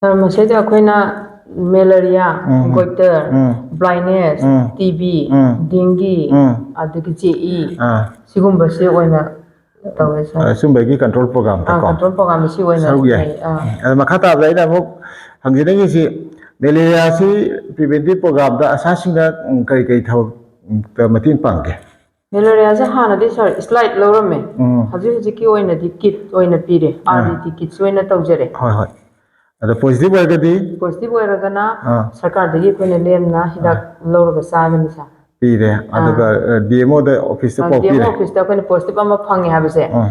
ꯁꯥꯔ, ꯃꯁꯤꯗ ꯑꯩꯈꯣꯏꯅ ꯃꯦꯂꯔꯤꯌꯥ, ꯎꯝ꯫ ꯒꯣꯏꯇꯔ, ꯎꯝ꯫ ꯕ꯭ꯂꯥꯏꯟꯅꯦꯁ, ꯎꯝ꯫ ꯇꯤ ꯕꯤ, ꯎꯝ꯫ ꯗꯦꯡꯒꯤ, ꯎꯝ꯫ ꯑꯗꯒꯤ ꯆꯦꯛꯏ, ꯑꯥ꯫ ꯁꯤꯒꯨꯝꯕꯁꯤ ꯑꯣꯏꯅ ꯇꯧꯋꯦ ꯁꯥꯔ꯫ ꯑ, ꯁꯨꯝꯕꯒꯤ ꯀꯟꯇ꯭ꯔꯣꯜ ꯄ꯭ꯔꯣꯒ꯭ꯔꯥꯝꯗꯀꯣ ꯀꯟꯇ꯭ꯔꯣꯜ ꯄ꯭ꯔꯣꯒ꯭ꯔꯥꯝꯗ ꯁꯤ ꯑꯣꯏꯅ ꯁꯔꯨꯛ ꯌꯥꯏ꯫ ꯂꯩ꯫ ꯑꯥ꯫ ꯑꯗ ꯃꯈꯥ ꯇꯥꯕꯗ ꯑꯩꯅ ꯑꯃꯨꯛ ꯍꯪꯖꯅꯤꯡꯉꯤꯁꯤ, ꯃꯦꯂꯦꯔꯤꯌꯥꯁꯤ ꯄ꯭ꯔꯤꯚꯦꯟꯇꯤꯞ ꯄ꯭ꯔꯣꯒ꯭ꯔꯥꯝꯗ ꯑꯁꯥꯁꯤꯡꯅ, ꯎꯝ, ꯀꯔꯤ ꯀꯔꯤ ꯊꯕꯛꯇ ꯃꯇꯦꯡ ꯄꯥꯡꯒꯦ? ꯃꯦꯂꯦꯔꯤꯌꯥꯁꯦ ꯍꯥꯟꯅꯗꯤ ꯁꯥꯔ ꯁ꯭ꯂꯥꯏꯠ ꯂꯧꯔꯝꯃꯦ꯫ ꯎꯝ꯫ ꯍꯧꯖꯤꯛ ꯍꯧꯖꯤꯛꯀꯤ ꯑꯣꯏꯅꯗꯤ ꯀꯤꯠ ꯑꯣꯏꯅ ꯄꯤꯔꯦ, ꯑꯥ꯫ ꯑꯥꯔ ꯗꯤ ꯇꯤ ꯀꯤꯠꯁ ꯑꯣꯏꯅ ꯇꯧꯖꯔꯦ꯫ ꯍꯣꯏ, ꯍꯣꯏ꯫ ꯑꯗꯣ ꯄꯣꯖꯤꯇꯤꯚ ꯑꯣꯏꯔꯒꯗꯤ? ꯄꯣꯖꯤꯇꯤꯚ ꯑꯣꯏꯔꯒꯅ ꯑꯥ꯫ ꯁꯔꯀꯥꯔꯗꯒꯤ ꯑꯩꯈꯣꯏꯅ ꯂꯦꯝꯅ ꯍꯤꯗꯥꯛ ꯂꯧꯔꯒ ꯆꯥꯒꯅꯤ ꯁꯥꯔ꯫ ꯄꯤꯔꯦ꯫ ꯑꯗꯨꯒ ꯗꯤ ꯑꯦꯝ ꯑꯣꯗ ꯑꯣꯐꯤꯁꯇ ꯄꯥꯎ ꯗꯤ ꯑꯦꯝ ꯄꯤꯔꯦ? ꯑꯣꯐꯤꯁꯇ ꯑꯩꯈꯣꯏꯅ ꯄꯣꯖꯤꯇꯤꯚ ꯑꯃ ꯐꯪꯉꯦ ꯍꯥꯏꯕꯁꯦ, ꯑꯥ꯫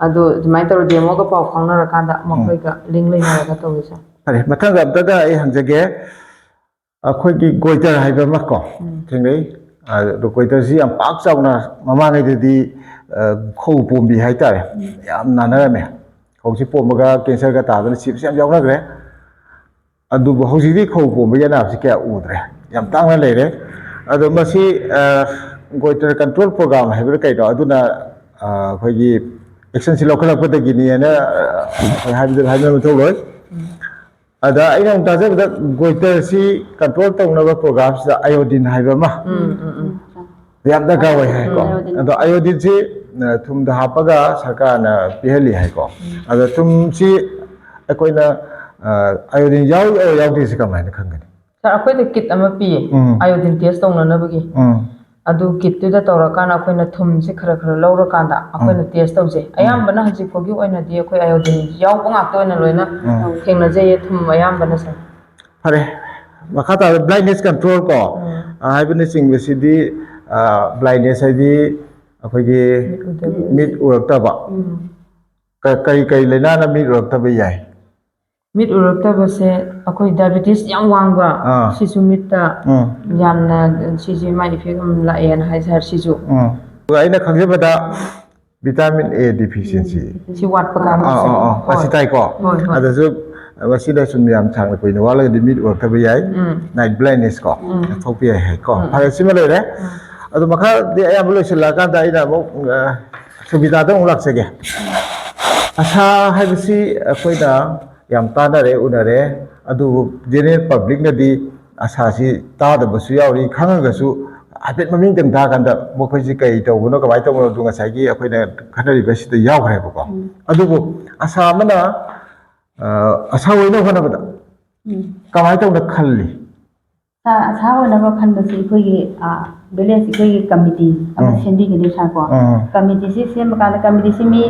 ꯑꯗꯨ ꯑꯗꯨꯃꯥꯏꯅ ꯇꯧꯔ ꯗꯤ ꯑꯦꯝ ꯑꯣꯒ ꯄꯥꯎ ꯐꯥꯎꯅꯔꯀꯥꯟꯗ ꯃꯈꯣꯏꯒ ꯂꯤꯡ ꯂꯩꯅꯔꯒ ꯇꯧꯋꯦ ꯁꯥꯔ꯫ ꯐꯔꯦ, ꯃꯊꯪꯗ ꯑꯝꯇꯗ ꯑꯩ ꯍꯪꯖꯒꯦ꯫ ꯑꯩꯈꯣꯏꯒꯤ ꯒꯣꯏꯇꯔ ꯍꯥꯏꯕ ꯑꯃ ꯀꯣ ꯎꯝ꯫ ꯊꯦꯡꯅꯩ꯫ ꯑꯗꯣ ꯒꯣꯏꯇꯔꯁꯤ ꯌꯥꯝ ꯄꯥꯛ ꯆꯥꯎꯅ ꯃꯃꯥꯡꯉꯩꯗꯗꯤ, ꯑ, ꯈꯧ ꯄꯣꯝꯕꯤ ꯍꯥꯏꯇꯥꯔꯦ, ꯌꯥꯝ ꯅꯥꯟꯅꯔꯝꯃꯦ꯫ ꯈꯧꯁꯤ ꯄꯣꯝꯃꯒ ꯀꯦꯟꯁꯔꯒ ꯇꯥꯗꯅ ꯁꯤꯕꯁꯨ ꯌꯥꯝ ꯌꯥꯎꯅꯈ꯭ꯔꯦ꯫ ꯑꯗꯨꯕꯨ ꯍꯧꯖꯤꯛꯇꯤ ꯈꯧ ꯄꯣꯝꯕꯒꯤ ꯑꯅꯥꯕꯁꯤ ꯀꯌꯥ ꯎꯗ꯭ꯔꯦ, ꯌꯥꯝ ꯇꯥꯡꯅ ꯂꯩꯔꯦ꯫ ꯑꯗꯣ ꯃꯁꯤ, ꯑ, ꯒꯣꯏꯇꯔ ꯀꯟꯇ꯭ꯔꯣꯜ ꯄ꯭ꯔꯣꯒ꯭ꯔꯥꯝ ꯍꯥꯏꯕ꯭ꯔꯥ ꯀꯩꯅꯣ, ꯑꯗꯨꯅ, ꯑ, ꯑꯩꯈꯣꯏꯒꯤ ꯑꯦꯛꯁꯟꯁꯤ ꯂꯧꯈꯠꯂꯛꯄꯗꯒꯤꯅꯦꯅ, ꯑ, ꯑꯩꯈꯣꯏ ꯍꯥꯏꯕꯗ ꯍꯥꯏꯅꯕ ꯊꯣꯛꯂꯣꯏ꯫ ꯑꯗ ꯑꯩꯅ ꯑꯃꯨꯛ ꯇꯥꯖꯕꯗ ꯒꯣꯏꯇꯔꯁꯤ ꯀꯟꯇ꯭ꯔꯣꯜ ꯇꯧꯅꯕ ꯄ꯭ꯔꯣꯒ꯭ꯔꯥꯝꯁꯤꯗ ꯑꯥꯏꯑꯣꯗꯤꯟ ꯍꯥꯏꯕ ꯑꯃ ꯎꯝ, ꯎꯝ, ꯎꯝ꯫ ꯌꯥꯝ ꯗꯔꯀꯥꯔ ꯑꯣꯏ ꯍꯥꯏꯀꯣ꯫ ꯎꯝ, ꯑꯥꯏꯑꯣꯗꯤꯟ꯫ ꯑꯗꯣ ꯑꯥꯏꯑꯣꯗꯤꯟꯁꯤ, ꯑ, ꯊꯨꯝꯗ ꯍꯥꯞꯄꯒ ꯁꯔꯀꯥꯔꯅ ꯄꯤꯍꯜꯂꯤ ꯍꯥꯏꯀꯣ꯫ ꯑꯗꯣ ꯊꯨꯝꯁꯤ ꯑꯩꯈꯣꯏꯅ, ꯑ, ꯑꯥꯏꯑꯣꯗꯤꯟ ꯌꯥꯎ-, ꯌꯥꯎꯗ꯭ꯔꯤꯁꯤ ꯀꯃꯥꯏꯅ ꯈꯪꯒꯅꯤ? ꯁꯥꯔ, ꯑꯩꯈꯣꯏꯗ ꯀꯤꯠ ꯑꯃ ꯄꯤꯌꯦ, ꯎꯝ꯫ Iodine test ꯇꯧꯅꯅꯕꯒꯤ꯫ ꯎꯝ꯫ ꯑꯗꯨ ꯀꯤꯠꯇꯨꯗ ꯇꯧꯔꯀꯥꯟꯗ ꯑꯩꯈꯣꯏꯅ ꯊꯨꯝꯁꯦ ꯈꯔ ꯈꯔ ꯂꯧꯔꯀꯥꯟꯗ ꯑꯩꯈꯣꯏꯅ ꯇꯦꯁ ꯇꯧꯖꯩ꯫ ꯑꯌꯥꯝꯕꯅ ꯍꯧꯖꯤꯛ ꯐꯥꯎꯒꯤ ꯑꯣꯏꯅꯗꯤ ꯑꯩꯈꯣꯏ ꯑꯥꯏꯑꯣꯗꯤꯟ ꯌꯥꯎꯕ ꯉꯥꯛꯇ ꯑꯣꯏꯅ ꯂꯣꯏꯅ ꯎꯝ꯫ ꯊꯦꯡꯅꯖꯩꯌꯦ, ꯊꯨꯝ ꯑꯌꯥꯝꯕꯅ, ꯁꯥꯔ꯫ ꯐꯔꯦ, ꯃꯈꯥ ꯇꯥꯕꯗ blindness control ꯀꯣ, ꯎꯝ꯫ ꯑ, ꯍꯥꯏꯕꯅꯆꯤꯡꯕꯁꯤꯗꯤ, ꯑ, blindness ꯍꯥꯏꯗꯤ ꯑꯩꯈꯣꯏꯒꯤ ꯃꯤꯠ ꯎꯗꯕ꯫ ꯃꯤꯠ ꯎꯔꯛꯇꯕ꯫ ꯎꯝ꯫ ꯀ-, ꯀꯔꯤ ꯀꯔꯤ ꯂꯥꯏꯅꯥꯅ ꯃꯤꯠ ꯎꯔꯛꯇꯕ ꯌꯥꯏ? ꯃꯤꯠ ꯎꯔꯛꯇꯕꯁꯦ ꯑꯩꯈꯣꯏ ꯗꯥꯏꯕꯤꯇꯤꯁ ꯌꯥꯝ ꯋꯥꯡꯕ, ꯑꯥ꯫ ꯁꯤꯁꯨ ꯃꯤꯠꯇ ꯎꯝ꯫ ꯌꯥꯝꯅ ꯁꯤꯁꯦ ꯃꯥꯏ ꯏꯐꯦꯛ ꯑꯃ ꯂꯥꯛꯑꯦꯅ ꯍꯥꯏ ꯁꯥꯔ, ꯁꯤꯁꯨ꯫ ꯎꯝ꯫ ꯑꯗꯨꯒ ꯑꯩꯅ ꯈꯪꯖꯕꯗ ꯚꯤꯇꯥꯃꯤꯟ ꯑꯦ ꯗꯤꯐꯤꯁꯤꯌꯦꯟꯁꯤ꯫ ꯁꯤ ꯋꯥꯠꯄ ꯑꯥ, ꯀꯥꯡꯕꯨꯁꯦ꯫ ꯑꯥ, ꯑꯥ, ꯑꯥ꯫ ꯍꯣꯏ꯫ ꯑꯁꯤ ꯇꯥꯏꯀꯣ? ꯍꯣꯏ, ꯍꯣꯏ꯫ ꯑꯗꯁꯨ ꯃꯁꯤꯗ ꯁꯨꯝ ꯌꯥꯝ ꯁꯥꯡꯅ ꯀꯨꯏꯅ ꯋꯥꯠꯂꯒꯗꯤ ꯃꯤꯠ ꯎꯔꯛꯇꯕ ꯌꯥꯏ꯫ ꯎꯝ꯫ ꯅꯥꯏꯠ ꯕ꯭ꯂꯥꯏꯟꯅꯦꯁ ꯀꯣ? ꯎꯝ꯫ ꯊꯣꯛꯄ ꯌꯥꯏ ꯍꯥꯏꯀꯣ꯫ ꯎꯝ꯫ ꯐꯔꯦ, ꯁꯤꯃ ꯂꯩꯔꯦ꯫ ꯎꯝ꯫ ꯑꯗꯨ ꯃꯈꯥꯗꯤ ꯑꯌꯥꯝꯕ ꯂꯣꯏꯁꯤꯜꯂꯛꯑꯀꯥꯟꯗ ꯑꯩꯅ ꯑꯃꯨꯛ, ꯑ, ꯁꯨꯕꯤꯗꯥꯗ ꯑꯃꯨꯛ ꯂꯥꯛꯆꯒꯦ꯫ ꯑꯁꯥ ꯍꯥꯏꯕꯁꯤ ꯑꯩꯈꯣꯏꯅ ꯌꯥꯝ ꯇꯥꯅꯔꯦ, ꯎꯅꯔꯦ, ꯑꯗꯨꯕꯨ ꯖꯦꯅꯦꯔꯦꯜ ꯄꯕ꯭ꯂꯤꯛꯅꯗꯤ ꯑꯁꯥꯁꯤ ꯇꯥꯗꯕꯁꯨ ꯌꯥꯎꯔꯤ, ꯈꯪꯉꯒꯁꯨ ꯍꯥꯏꯐꯦꯠ ꯃꯃꯤꯡꯇꯪ ꯇꯥꯀꯥꯟꯗ ꯃꯈꯣꯏꯁꯤ ꯀꯔꯤ ꯇꯧꯕꯅꯣ, ꯀꯃꯥꯏꯅ ꯇꯧꯕꯅꯣ, ꯑꯗꯨ ꯉꯁꯥꯏꯒꯤ ꯑꯩꯈꯣꯏꯅ ꯈꯟꯅꯔꯤꯕꯁꯤꯗ ꯌꯥꯎꯈ꯭ꯔꯦꯕꯀꯣ꯫ ꯎꯝ꯫ ꯑꯗꯨꯕꯨ ꯑꯁꯥ ꯑꯃꯅ, ꯑ, ꯑꯁꯥ ꯑꯣꯏꯅꯕ ꯍꯣꯠꯅꯕꯗ ꯎꯝ꯫ ꯀꯃꯥꯏꯅ ꯇꯧꯅ ꯈꯜꯂꯤ? ꯁꯥꯔ, ꯑꯁꯥ ꯑꯣꯏꯅꯕ ꯈꯟꯕꯁꯤ ꯑꯩꯈꯣꯏꯒꯤ, ꯑ, ꯚꯤꯂꯦꯖ ꯑꯩꯈꯣꯏꯒꯤ ꯀꯃꯤꯇꯤ ꯑꯃ ꯎꯝ꯫ ꯁꯦꯝꯕꯤꯒꯅꯤ ꯁꯥꯔ ꯀꯣ꯫ ꯎꯝ꯫ ꯀꯃꯤꯇꯤꯁꯤ ꯁꯦꯝꯕ ꯀꯥꯟꯗ ꯀꯃꯤꯇꯤꯁꯤ ꯃꯤ,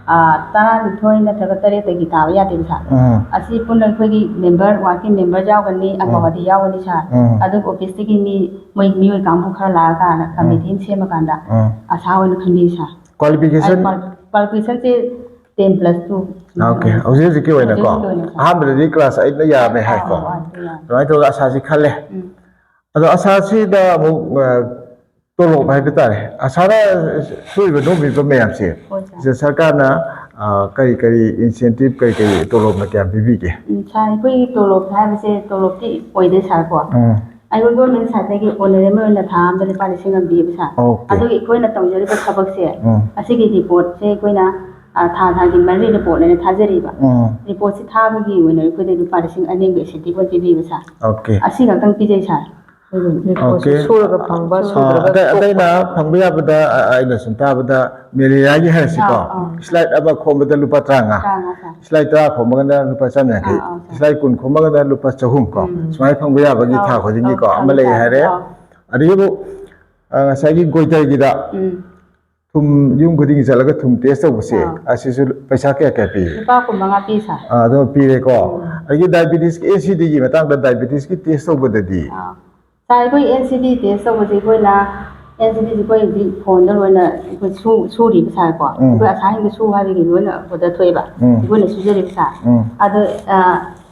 ꯑ, ꯇꯔꯥꯅꯤꯊꯣꯏ ꯅꯠꯇ꯭ꯔꯒ ꯇꯔꯦꯠꯇꯒꯤ ꯇꯥꯕ ꯌꯥꯗꯦꯕ ꯁꯥꯔ꯫ ꯎꯝ꯫ ꯑꯁꯤ ꯄꯨꯟꯅ ꯑꯩꯈꯣꯏꯒꯤ ꯃꯦꯝꯕꯔ, ꯋꯥꯔꯀꯤꯡ ꯃꯦꯝꯕꯔ ꯌꯥꯎꯒꯅꯤ, ꯎꯝ꯫ ꯑꯪꯒꯟꯋꯥꯗꯤ ꯌꯥꯎꯒꯅꯤ ꯁꯥꯔ꯫ ꯎꯝ꯫ ꯑꯗꯨꯒ ꯑꯣꯐꯤꯁꯇꯒꯤ ꯃꯤ, ꯃꯣꯏ ꯃꯤꯑꯣꯏ ꯀꯥꯡꯕꯨ ꯈꯔ ꯂꯥꯛꯑꯀꯥꯟꯗ ꯎꯝ꯫ ꯀꯃꯤꯇꯤ ꯑꯃ ꯁꯦꯝꯃꯀꯥꯟꯗ ꯎꯝ꯫ ꯑꯁꯥ ꯑꯣꯏꯅ ꯈꯟꯕꯤꯌꯨ ꯁꯥꯔ꯫ ꯀ꯭ꯋꯥꯂꯤꯐꯤꯀꯦꯁꯟ? ꯑ, ꯀ꯭ꯋꯥ-, ꯀ꯭ꯋꯥꯂꯤꯐꯤꯀꯦꯁꯟꯁꯦ ꯇꯦꯟ ꯄ꯭ꯂꯁ ꯇꯨ꯫ ꯑꯣꯀꯦ, ꯍꯧꯖꯤꯛ ꯍꯧꯖꯤꯛꯀꯤ ꯑꯣꯏꯅꯀꯣ꯫ ꯍꯧꯖꯤꯛ ꯍꯧꯖꯤꯛꯀꯤ ꯑꯣꯏꯅ ꯁꯥꯔ꯫ ꯑꯍꯥꯟꯕꯗꯗꯤ ꯀ꯭ꯂꯥꯁ ꯑꯩꯠꯅ ꯌꯥꯔꯝꯃꯦ ꯍꯥꯏꯀꯣ꯫ ꯑꯥ, ꯑꯥ, ꯑꯗꯨ ꯌꯥꯔꯦ꯫ ꯑꯗꯨꯃꯥꯏꯅ ꯇꯧꯔꯒ ꯑꯁꯥꯁꯤ ꯈꯜꯂꯦ꯫ ꯎꯝ꯫ ꯑꯗꯣ ꯑꯁꯥꯁꯤꯗ ꯑꯃꯨꯛ, ꯑ, ꯇꯣꯂꯣꯞ ꯍꯥꯏꯕ ꯇꯥꯔꯦ꯫ ꯑꯁꯥꯅ ꯁꯨꯔꯤꯕ ꯅꯣꯝꯃꯤꯕ ꯃꯌꯥꯝꯁꯦ, ꯍꯣꯏ, ꯁꯥꯔ꯫ ꯁꯤꯗ ꯁꯔꯀꯥꯔꯅ, ꯑ, ꯀꯔꯤ ꯀꯔꯤ ꯏꯟꯁꯦꯟꯇꯤꯞ, ꯀꯔꯤ ꯀꯔꯤ ꯇꯣꯂꯣꯞꯅ ꯀꯌꯥꯝ ꯄꯤꯕꯤꯒꯦ? ꯎꯝ, ꯁꯥꯔ, ꯑꯩꯈꯣꯏꯒꯤ ꯇꯣꯂꯣꯞ ꯍꯥꯏꯕꯁꯦ ꯇꯣꯂꯣꯞꯇꯤ ꯑꯣꯏꯗꯦ, ꯁꯥꯔ, ꯀꯣ꯫ ꯎꯝ꯫ ꯑꯩꯈꯣꯏ ꯒꯣꯔꯃꯦꯟ ꯁꯥꯏꯠꯇꯒꯤ ꯑꯣꯅꯔꯦꯕꯜ ꯑꯣꯏꯅ ꯊꯥ ꯑꯃꯗ ꯂꯨꯄꯥ ꯂꯤꯁꯤꯡ ꯑꯃ ꯄꯤꯌꯦꯕ, ꯁꯥꯔ꯫ ꯑꯣꯀꯦ꯫ ꯑꯗꯨꯒ ꯑꯩꯈꯣꯏꯅ ꯇꯧꯖꯔꯤꯕ ꯊꯕꯛꯁꯦ, ꯎꯝ꯫ ꯑꯁꯤꯒꯤ ꯔꯤꯄꯣꯔꯠꯁꯦ ꯑꯩꯈꯣꯏꯅ, ꯑ, ꯊꯥ ꯊꯥꯒꯤ ꯃꯟꯂꯤ ꯔꯤꯄꯣꯔꯠ ꯍꯥꯏꯅ ꯊꯥꯖꯔꯤꯕ꯫ ꯎꯝ꯫ ꯔꯤꯄꯣꯔꯠꯁꯤ ꯊꯥꯕꯒꯤ ꯑꯣꯏꯅ ꯑꯩꯈꯣꯏꯗ ꯂꯨꯄꯥ ꯂꯤꯁꯤꯡ ꯑꯅꯤ ꯑꯃꯒꯤ ꯏꯟꯁꯦꯟꯇꯤꯞ ꯑꯣꯏꯅ ꯄꯤꯕꯤꯕ, ꯁꯥꯔ꯫ ꯑꯣꯀꯦ꯫ ꯑꯁꯤ ꯈꯛꯇꯪ ꯄꯤꯖꯩ, ꯁꯥꯔ꯫ ꯑꯩꯈꯣꯏꯒꯤ ꯔꯤꯄꯣꯔꯠꯁꯦ ꯑꯣꯀꯦ꯫ ꯁꯨꯔꯒ ꯐꯪꯕ, ꯑꯥ, ꯁꯨꯗ꯭ꯔꯒ ꯑꯇꯩ, ꯑꯇꯩꯅ ꯇꯣꯛꯄ꯫ ꯐꯪꯕ ꯌꯥꯕꯗ, ꯑ, ꯑꯩꯅ ꯁꯨꯝ ꯇꯥꯕꯗ ꯃꯦꯂꯦꯔꯤꯌꯥꯒꯤ ꯍꯥꯏꯔꯁꯤꯀꯣ, ꯑꯥ, ꯑꯥ꯫ ꯁ꯭ꯂꯥꯏꯠ ꯑꯃ ꯈꯣꯝꯕꯗ ꯂꯨꯄꯥ ꯇꯔꯥꯃꯉꯥ꯫ ꯇꯔꯥꯃꯉꯥ, ꯁꯥꯔ꯫ ꯁ꯭ꯂꯥꯏꯠ ꯇꯔꯥ ꯈꯣꯝꯃꯒꯅ ꯂꯨꯄꯥ ꯆꯥꯝ ꯌꯥꯡꯈꯩ꯫ ꯑꯥ, ꯑꯥ, ꯁꯥꯔ꯫ ꯁ꯭ꯂꯥꯏꯠ ꯀꯨꯟ ꯈꯣꯝꯃꯒꯅ ꯂꯨꯄꯥ ꯆꯍꯨꯝ ꯀꯣ꯫ ꯎꯝ꯫ ꯁꯨꯃꯥꯏꯅ ꯐꯪꯕ ꯌꯥꯕꯒꯤ ꯑꯥꯎ, ꯊꯥ ꯈꯨꯗꯤꯡꯒꯤꯀꯣ ꯑꯥꯎ, ꯑꯃ ꯂꯩ ꯁꯥꯔ꯫ ꯍꯥꯏꯔꯦ꯫ ꯑꯥꯎ꯫ ꯑꯗꯒꯤ ꯑꯃꯨꯛ, ꯑ, ꯉꯁꯥꯏꯒꯤ ꯒꯣꯏꯇꯔꯒꯤꯗ ꯎꯝ꯫ ꯊꯨꯝ ꯌꯨꯝ ꯈꯨꯗꯤꯡꯒꯤ ꯆꯠꯂꯒ ꯊꯨꯝ ꯇꯦꯁ ꯇꯧꯕꯁꯦ, ꯑꯥ꯫ ꯑꯁꯤꯁꯨ ꯄꯩꯁꯥ ꯀꯌꯥ ꯀꯌꯥ ꯄꯤ? ꯂꯨꯄꯥ ꯀꯨꯟ ꯃꯉꯥ ꯄꯤ, ꯁꯥꯔ꯫ ꯑꯥ, ꯑꯗꯨꯝ ꯄꯤꯔꯦꯀꯣ꯫ ꯎꯝ꯫ ꯑꯗꯒꯤ ꯗꯥꯏꯕꯤꯇꯤꯁꯀꯤ, ꯑꯦꯟ ꯁꯤ ꯗꯤꯒꯤ ꯃꯇꯥꯡꯗ ꯗꯥꯏꯕꯤꯇꯤꯁꯀꯤ ꯇꯦꯁ ꯇꯧꯕꯗꯗꯤ? ꯑꯥ꯫ ꯁꯥꯔ, ꯑꯩꯈꯣꯏ ꯑꯦꯟ ꯁꯤ ꯗꯤ ꯇꯦꯁ ꯇꯧꯕꯁꯦ ꯑꯩꯈꯣꯏꯅ, ꯑꯦꯟ ꯁꯤ ꯗꯤꯁꯦ ꯑꯩꯈꯣꯏ ꯍꯧꯖꯤꯛ ꯐꯣꯟꯗ ꯂꯣꯏꯅ ꯑꯩꯈꯣꯏ ꯁꯨ ꯁꯨꯔꯤꯕ ꯁꯥꯔꯀꯣ꯫ ꯎꯝ꯫ ꯑꯩꯈꯣꯏ ꯑꯁꯥꯁꯤꯡꯗ ꯁꯨ ꯍꯥꯏꯕꯒꯤ ꯂꯣꯏꯅ ꯑꯣꯔꯗꯔ ꯊꯣꯛꯑꯦꯕ꯫ ꯎꯝ꯫ ꯑꯩꯈꯣꯏꯅ ꯁꯨꯖꯔꯤꯕ ꯁꯥꯔ꯫ ꯎꯝ꯫ ꯑꯗꯣ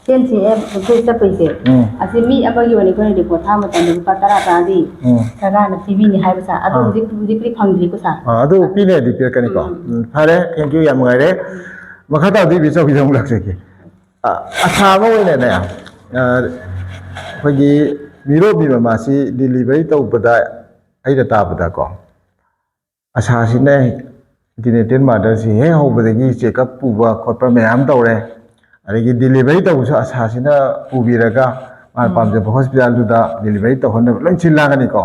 ꯁꯤ ꯑꯦꯟ ꯁꯤ ꯑꯦꯐ ꯑꯩꯈꯣꯏ ꯆꯠꯄꯩꯁꯦ, ꯎꯝ꯫ ꯑꯁꯤ ꯃꯤ ꯑꯃꯒꯤ ꯑꯣꯏꯅ ꯑꯩꯈꯣꯏꯅ ꯔꯤꯄꯣꯔꯠ ꯊꯥꯕ ꯃꯇꯝꯗ ꯂꯨꯄꯥ ꯇꯔꯥ ꯇꯔꯥꯗꯤ ꯎꯝ꯫ ꯁꯔꯀꯥꯔꯅ ꯄꯤꯕꯤꯅꯤ ꯍꯥꯏꯕ ꯁꯥꯔ꯫ ꯑꯗꯣ ꯑꯥ꯫ ꯍꯧꯖꯤꯛ ꯍꯧꯖꯤꯛꯄꯨꯗꯤ ꯐꯪꯗ꯭ꯔꯤꯀꯣ ꯁꯥꯔ꯫ ꯑꯥ, ꯑꯗꯨ ꯄꯤꯅꯦꯗꯤ ꯄꯤꯔꯛꯀꯅꯤꯀꯣ꯫ ꯎꯝ꯫ ꯎꯝ, ꯐꯔꯦ, thank you, ꯌꯥꯝ ꯅꯨꯡꯉꯥꯏꯔꯦ꯫ ꯃꯈꯥ ꯇꯥꯕꯗꯤ ꯕꯤꯆꯧꯒꯤꯗ ꯑꯃꯨꯛ ꯂꯥꯛꯆꯒꯦ꯫ ꯑ, ꯑꯁꯥ ꯑꯃ ꯑꯣꯏꯅꯅꯦ, ꯑ, ꯑꯩꯈꯣꯏꯒꯤ ꯃꯤꯔꯣꯟꯕꯤ ꯃꯃꯥꯁꯤ ꯗꯤꯂꯤꯚꯔꯤ ꯇꯧꯕꯗ ꯑꯩꯅ ꯇꯥꯕꯗꯀꯣ, ꯑꯁꯥꯁꯤꯅ ꯑꯦꯟꯇꯤꯅꯦꯇꯦꯜ ꯃꯥꯗꯔꯁꯤ ꯍꯦꯛ ꯍꯧꯕꯗꯒꯤ ꯆꯦꯛꯑꯞ ꯄꯨꯕ ꯈꯣꯠꯄ ꯃꯌꯥꯝ ꯇꯧꯔꯦ꯫ ꯑꯗꯒꯤ ꯗꯤꯂꯤꯚꯔꯤ ꯇꯧꯕꯁꯨ ꯑꯁꯥꯁꯤꯅ ꯄꯨꯕꯤꯔꯒ ꯃꯥꯅ ꯄꯥꯝꯖꯕ ꯍꯣꯁꯄꯤꯇꯥꯜꯗꯨꯗ ꯗꯤꯂꯤꯚꯔꯤ ꯇꯧꯍꯟꯅꯕ ꯂꯣꯏ ꯁꯤꯜ ꯂꯥꯡꯒꯅꯤꯀꯣ꯫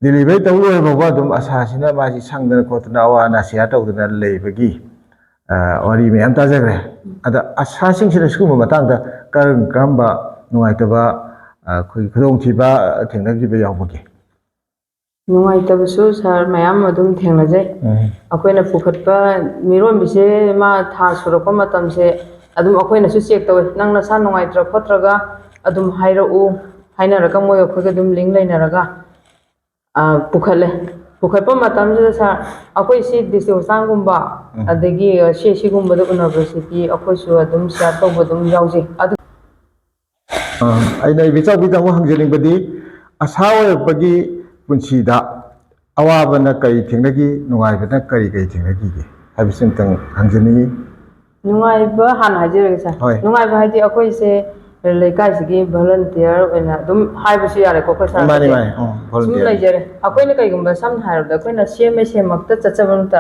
ꯗꯤꯂꯤꯚꯔꯤ ꯇꯧ ꯂꯣꯏꯔ ꯐꯥꯎꯕ ꯑꯗꯨꯝ ꯑꯁꯥꯁꯤꯅ ꯃꯥꯁꯤ ꯁꯪꯗꯅ ꯈꯣꯠꯇꯅ ꯑꯋꯥ ꯑꯅꯥ ꯁꯤꯌꯥꯔ ꯇꯧꯗꯅ ꯂꯩꯕꯒꯤ, ꯑ, ꯋꯥꯔꯤ ꯃꯌꯥꯝ ꯇꯥꯖꯈ꯭ꯔꯦ꯫ ꯑꯗ ꯑꯁꯥꯁꯤꯡꯁꯤꯅ ꯁꯤꯒꯨꯝꯕ ꯃꯇꯥꯡꯗ ꯀꯔꯝ ꯀꯔꯝꯕ ꯅꯨꯡꯉꯥꯏꯇꯕ, ꯑ, ꯑꯩꯈꯣꯏꯒꯤ ꯈꯨꯗꯣꯡꯊꯤꯕ ꯊꯦꯡꯅꯈꯤꯕ ꯌꯥꯎꯕꯒꯦ? ꯅꯨꯡꯉꯥꯏꯇꯕꯁꯨ ꯁꯥꯔ ꯃꯌꯥꯝ ꯑꯗꯨꯝ ꯊꯦꯡꯅꯖꯩ꯫ ꯎꯝ꯫ ꯑꯩꯈꯣꯏꯅ ꯄꯨꯈꯠꯄ ꯃꯤꯔꯣꯟꯕꯤꯁꯦ ꯃꯥ ꯊꯥ ꯁꯨꯔꯛꯄ ꯃꯇꯝꯁꯦ ꯑꯗꯨꯝ ꯑꯩꯈꯣꯏꯅꯁꯨ ꯆꯦꯛ ꯇꯧꯋꯤ, ꯅꯪ ꯅꯁꯥ ꯅꯨꯡꯉꯥꯏꯇ꯭ꯔ ꯈꯣꯠꯇ꯭ꯔꯒ ꯑꯗꯨꯝ ꯍꯥꯏꯔꯛꯎ ꯍꯥꯏꯅꯔꯒ ꯃꯣꯏ ꯑꯩꯈꯣꯏꯒ ꯑꯗꯨꯝ ꯂꯤꯡ ꯂꯩꯅꯔꯒ, ꯑ, ꯄꯨꯈꯠꯂꯦ꯫ ꯄꯨꯈꯠꯄ ꯃꯇꯝꯁꯤꯗ ꯁꯥꯔ, ꯑꯩꯈꯣꯏ ꯁꯤ ꯗꯤꯁꯇ꯭ꯔꯤꯛ ꯍꯣꯁꯄꯤꯇꯥꯜꯒꯨꯝꯕ, ꯎꯝ꯫ ꯑꯗꯒꯤ ꯁꯤ ꯁꯤꯒꯨꯝꯕꯗ ꯎꯅꯕꯁꯤꯗꯤ ꯑꯩꯈꯣꯏꯁꯨ ꯑꯗꯨꯝ ꯁꯤꯌꯥꯔ ꯇꯧꯕ ꯑꯗꯨꯝ ꯌꯥꯎꯖꯩ꯫ ꯑꯗꯨ ꯑ, ꯑꯩꯅ ꯏꯕꯤꯆꯥꯎꯕꯤꯗ ꯑꯃꯨꯛ ꯍꯪꯖꯅꯤꯡꯕꯗꯤ, ꯑꯁꯥ ꯑꯣꯏꯔꯛꯄꯒꯤ ꯄꯨꯟꯁꯤꯗ ꯑꯋꯥꯕꯅ ꯀꯔꯤ ꯊꯦꯡꯅꯈꯤ, ꯅꯨꯡꯉꯥꯏꯕꯅ ꯀꯔꯤ ꯀꯔꯤ ꯊꯦꯡꯅꯈꯤꯒꯦ ꯍꯥꯏꯕꯁꯤ ꯑꯃꯨꯛꯇꯪ ꯍꯪꯖꯅꯤꯡꯉꯤ꯫ ꯅꯨꯡꯉꯥꯏꯕ ꯍꯥꯟꯅ ꯍꯥꯏꯖꯔꯒꯦ ꯁꯥꯔ꯫ ꯍꯣꯏ꯫ ꯅꯨꯡꯉꯥꯏꯕ ꯍꯥꯏꯗꯤ ꯑꯩꯈꯣꯏꯁꯦ ꯂꯩꯀꯥꯏꯁꯤꯒꯤ ꯚꯣꯂꯟꯇꯤꯌꯔ ꯑꯣꯏꯅ ꯑꯗꯨꯝ ꯍꯥꯏꯕꯁꯨ ꯌꯥꯔꯦꯀꯣ ꯑꯩꯈꯣꯏ ꯁꯥꯔ꯫ ꯃꯥꯅꯤ, ꯃꯥꯅꯤ꯫ ꯎꯝ, ꯁꯨꯝ ꯚꯣꯂꯟꯇꯤꯌꯔ꯫ ꯂꯩꯖꯔꯦ꯫ ꯑꯩꯈꯣꯏꯅ ꯀꯩꯒꯨꯝꯕ ꯁꯝꯅ ꯍꯥꯏꯔꯕꯗ ꯑꯩꯈꯣꯏꯅ ꯁꯦꯝꯃꯦ ꯁꯦꯝꯃꯛꯇ ꯆꯠꯆꯕ ꯅꯠꯇ,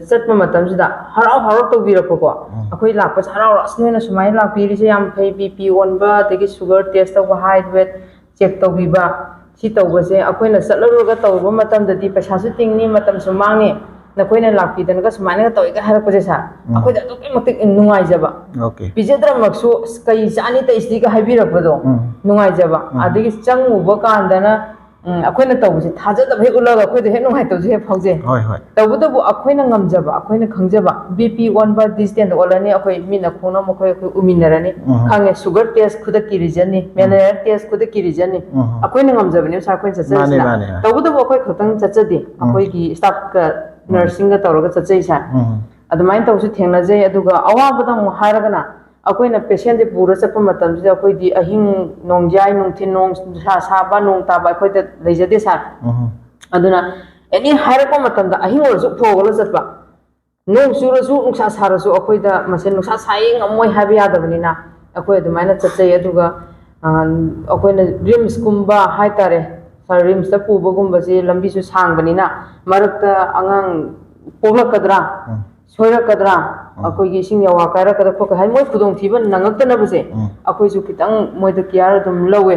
ꯆꯠꯄ ꯃꯇꯝꯁꯤꯗ ꯍꯔꯥꯎ ꯍꯔꯥꯎ ꯇꯧꯕꯤꯔꯛꯄꯀꯣ꯫ ꯎꯝ꯫ ꯑꯩꯈꯣꯏ ꯂꯥꯛꯄꯁꯦ ꯍꯔꯥꯎ ꯍꯔꯥꯎ, "ꯑꯁ, ꯅꯣꯏꯅ ꯁꯨꯃꯥꯏꯅ ꯂꯥꯛꯄꯤꯔꯤꯁꯦ ꯌꯥꯝ ꯐꯩ, ꯕꯤ ꯄꯤ ꯑꯣꯟꯕ, ꯑꯗꯒꯤ ꯁꯨꯒꯔ ꯇꯦꯁ ꯇꯧꯕ, ꯍꯥꯏꯠ ꯋꯦꯠ ꯆꯦꯛ ꯇꯧꯕꯤꯕ, ꯁꯤ ꯇꯧꯕꯁꯦ ꯑꯩꯈꯣꯏꯅ ꯆꯠꯂꯔꯨꯔꯒ ꯇꯧꯔꯨꯕ ꯃꯇꯝꯗꯗꯤ ꯄꯩꯁꯥꯁꯨ ꯇꯤꯡꯅꯤ, ꯃꯇꯝꯁꯨ ꯃꯥꯡꯅꯤ, ꯅꯈꯣꯏꯅ ꯂꯥꯛꯄꯤꯗꯅꯒ ꯁꯨꯃꯥꯏꯅꯒ ꯇꯧꯋꯦꯒ ꯍꯥꯏꯔꯛꯄꯁꯦ ꯁꯥꯔ, ꯎꯝ꯫ ꯑꯩꯈꯣꯏꯗ ꯑꯗꯨꯛꯀꯤ ꯃꯇꯤꯛ ꯅꯨꯡꯉꯥꯏꯖꯕ꯫ ꯑꯣꯀꯦ꯫ ꯄꯤꯖꯗ꯭ꯔꯃꯛꯁꯨ, "ꯑꯁ, ꯀꯩ ꯆꯥꯅꯤ ꯇꯩꯁꯤꯗꯤꯒ" ꯍꯥꯏꯕꯤꯔꯛꯄꯗꯣ ꯎꯝ꯫ ꯅꯨꯡꯉꯥꯏꯖꯕ꯫ ꯎꯝ꯫ ꯑꯗꯒꯤ ꯆꯪꯉꯨꯕ ꯀꯥꯟꯗꯅ ꯎꯝ, ꯑꯩꯈꯣꯏꯅ ꯇꯧꯕꯁꯦ ꯊꯥꯖꯗꯕ ꯍꯦꯛ ꯎꯠꯂꯒ ꯑꯩꯈꯣꯏꯗ ꯍꯦꯛ ꯅꯨꯡꯉꯥꯏꯇꯕꯁꯨ ꯍꯦꯛ ꯐꯥꯎꯖꯩ꯫ ꯍꯣꯏ ꯍꯣꯏ ꯇꯧꯕꯇꯕꯨ ꯑꯩꯈꯣꯏꯅ ꯉꯝꯖꯕ, ꯑꯩꯈꯣꯏꯅ ꯈꯪꯖꯕ, ꯕꯤ ꯄꯤ ꯑꯣꯟꯕ ꯗꯤꯁꯇꯦꯟꯗ ꯑꯣꯜꯂꯅꯤ, ꯑꯩꯈꯣꯏ ꯃꯤꯠꯅ ꯈꯣꯡꯅ ꯃꯈꯣꯏ ꯑꯩꯈꯣꯏ ꯎꯃꯤꯟꯅꯔꯅꯤ꯫ ꯎꯝ꯫ ꯈꯪꯉꯦ, ꯁꯨꯒꯔ ꯇꯦꯁ ꯈꯨꯗꯛꯀꯤ ꯔꯤꯖꯟꯅꯤ, ꯃꯦꯂꯦꯔꯤꯌꯥ ꯇꯦꯁ ꯈꯨꯗꯛꯀꯤ ꯔꯤꯖꯟꯅꯤ꯫ ꯎꯝ꯫ ꯑꯩꯈꯣꯏꯅ ꯉꯝꯖꯕꯅꯦ ꯁꯥꯔ ꯑꯩꯈꯣꯏꯅ ꯃꯥꯅꯦ ꯆꯠꯆꯔꯤꯁꯤꯅ꯫ ꯃꯥꯅꯦ꯫ ꯇꯧꯕꯇꯕꯨ ꯑꯩꯈꯣꯏ ꯈꯛꯇꯪ ꯆꯠꯆꯗꯦ, ꯑꯩꯈꯣꯏꯒꯤ ꯁ꯭ꯇꯥꯐꯀ ꯅꯔꯁꯤꯡꯒ ꯇꯧꯔꯒ ꯆꯠꯆꯩ ꯁꯥꯔ꯫ ꯎꯝ꯫ ꯑꯗꯨꯃꯥꯏꯅ ꯇꯧꯁꯨ ꯊꯦꯡꯅꯖꯩ꯫ ꯑꯗꯨꯒ ꯑꯋꯥꯕꯗ ꯑꯃꯨꯛ ꯍꯥꯏꯔꯒꯅ, ꯑꯩꯈꯣꯏꯅ ꯄꯦꯁꯦꯟꯁꯦ ꯄꯨꯔ ꯆꯠꯄ ꯃꯇꯝꯁꯤꯗ ꯑꯩꯈꯣꯏꯗꯤ ꯑꯍꯤꯡ ꯅꯣꯡꯌꯥꯏ ꯅꯨꯡꯊꯤꯜ ꯅꯣꯡ ꯅꯨꯡꯁꯥ ꯁꯥꯕ ꯅꯣꯡ ꯇꯥꯕ ꯑꯩꯈꯣꯏꯗ ꯂꯩꯖꯗꯦ ꯁꯥꯔ꯫ ꯎꯝ꯫ ꯑꯗꯨꯅ ꯑꯦꯅꯤ ꯍꯥꯏꯔꯛꯄ ꯃꯇꯝꯗ ꯑꯍꯤꯡ ꯑꯣꯏꯔꯁꯨ ꯐꯧꯍꯧꯒꯠꯂ ꯆꯠꯄ, ꯅꯣꯡ ꯆꯨꯔꯁꯨ ꯅꯨꯡꯁꯥ ꯁꯥꯔꯁꯨ ꯑꯩꯈꯣꯏꯗ ꯃꯁꯦ ꯅꯨꯡꯁꯥ ꯁꯥꯏꯌꯦ ꯉꯝꯃꯣꯏ ꯍꯥꯏꯕ ꯌꯥꯗꯕꯅꯤꯅ ꯑꯩꯈꯣꯏ ꯑꯗꯨꯃꯥꯏꯅ ꯆꯠꯆꯩ꯫ ꯑꯗꯨꯒ ꯑꯩꯈꯣꯏꯅ ꯔꯤꯝꯁꯀꯨꯝꯕ ꯍꯥꯏꯇꯥꯔꯦ ꯁꯥꯔ, ꯔꯤꯝꯁꯇ ꯄꯨꯕꯒꯨꯝꯕꯁꯦ ꯂꯝꯕꯤꯁꯨ ꯁꯥꯡꯕꯅꯤꯅ ꯃꯔꯛꯇ ꯑꯉꯥꯡ ꯄꯣꯛꯂꯛꯀꯗ꯭ꯔꯥ, ꯁꯣꯏꯔꯛꯀꯗ꯭ꯔꯥ, ꯑꯩꯈꯣꯏꯒꯤ ꯏꯁꯤꯡ ꯌꯥꯋꯥ ꯀꯥꯏꯔꯛꯀꯗ꯭ꯔꯥ ꯈꯣꯠꯀꯗ꯭ꯔꯥ ꯍꯥꯏ, ꯃꯣꯏ ꯈꯨꯗꯣꯡꯊꯤꯕ ꯅꯪꯉꯛꯇꯅꯕꯁꯦ ꯑꯩꯈꯣꯏꯁꯨ ꯈꯤꯇꯪ ꯃꯣꯏꯗ ꯀꯤꯌꯥꯔ ꯑꯗꯨꯝ ꯂꯧꯋꯦ꯫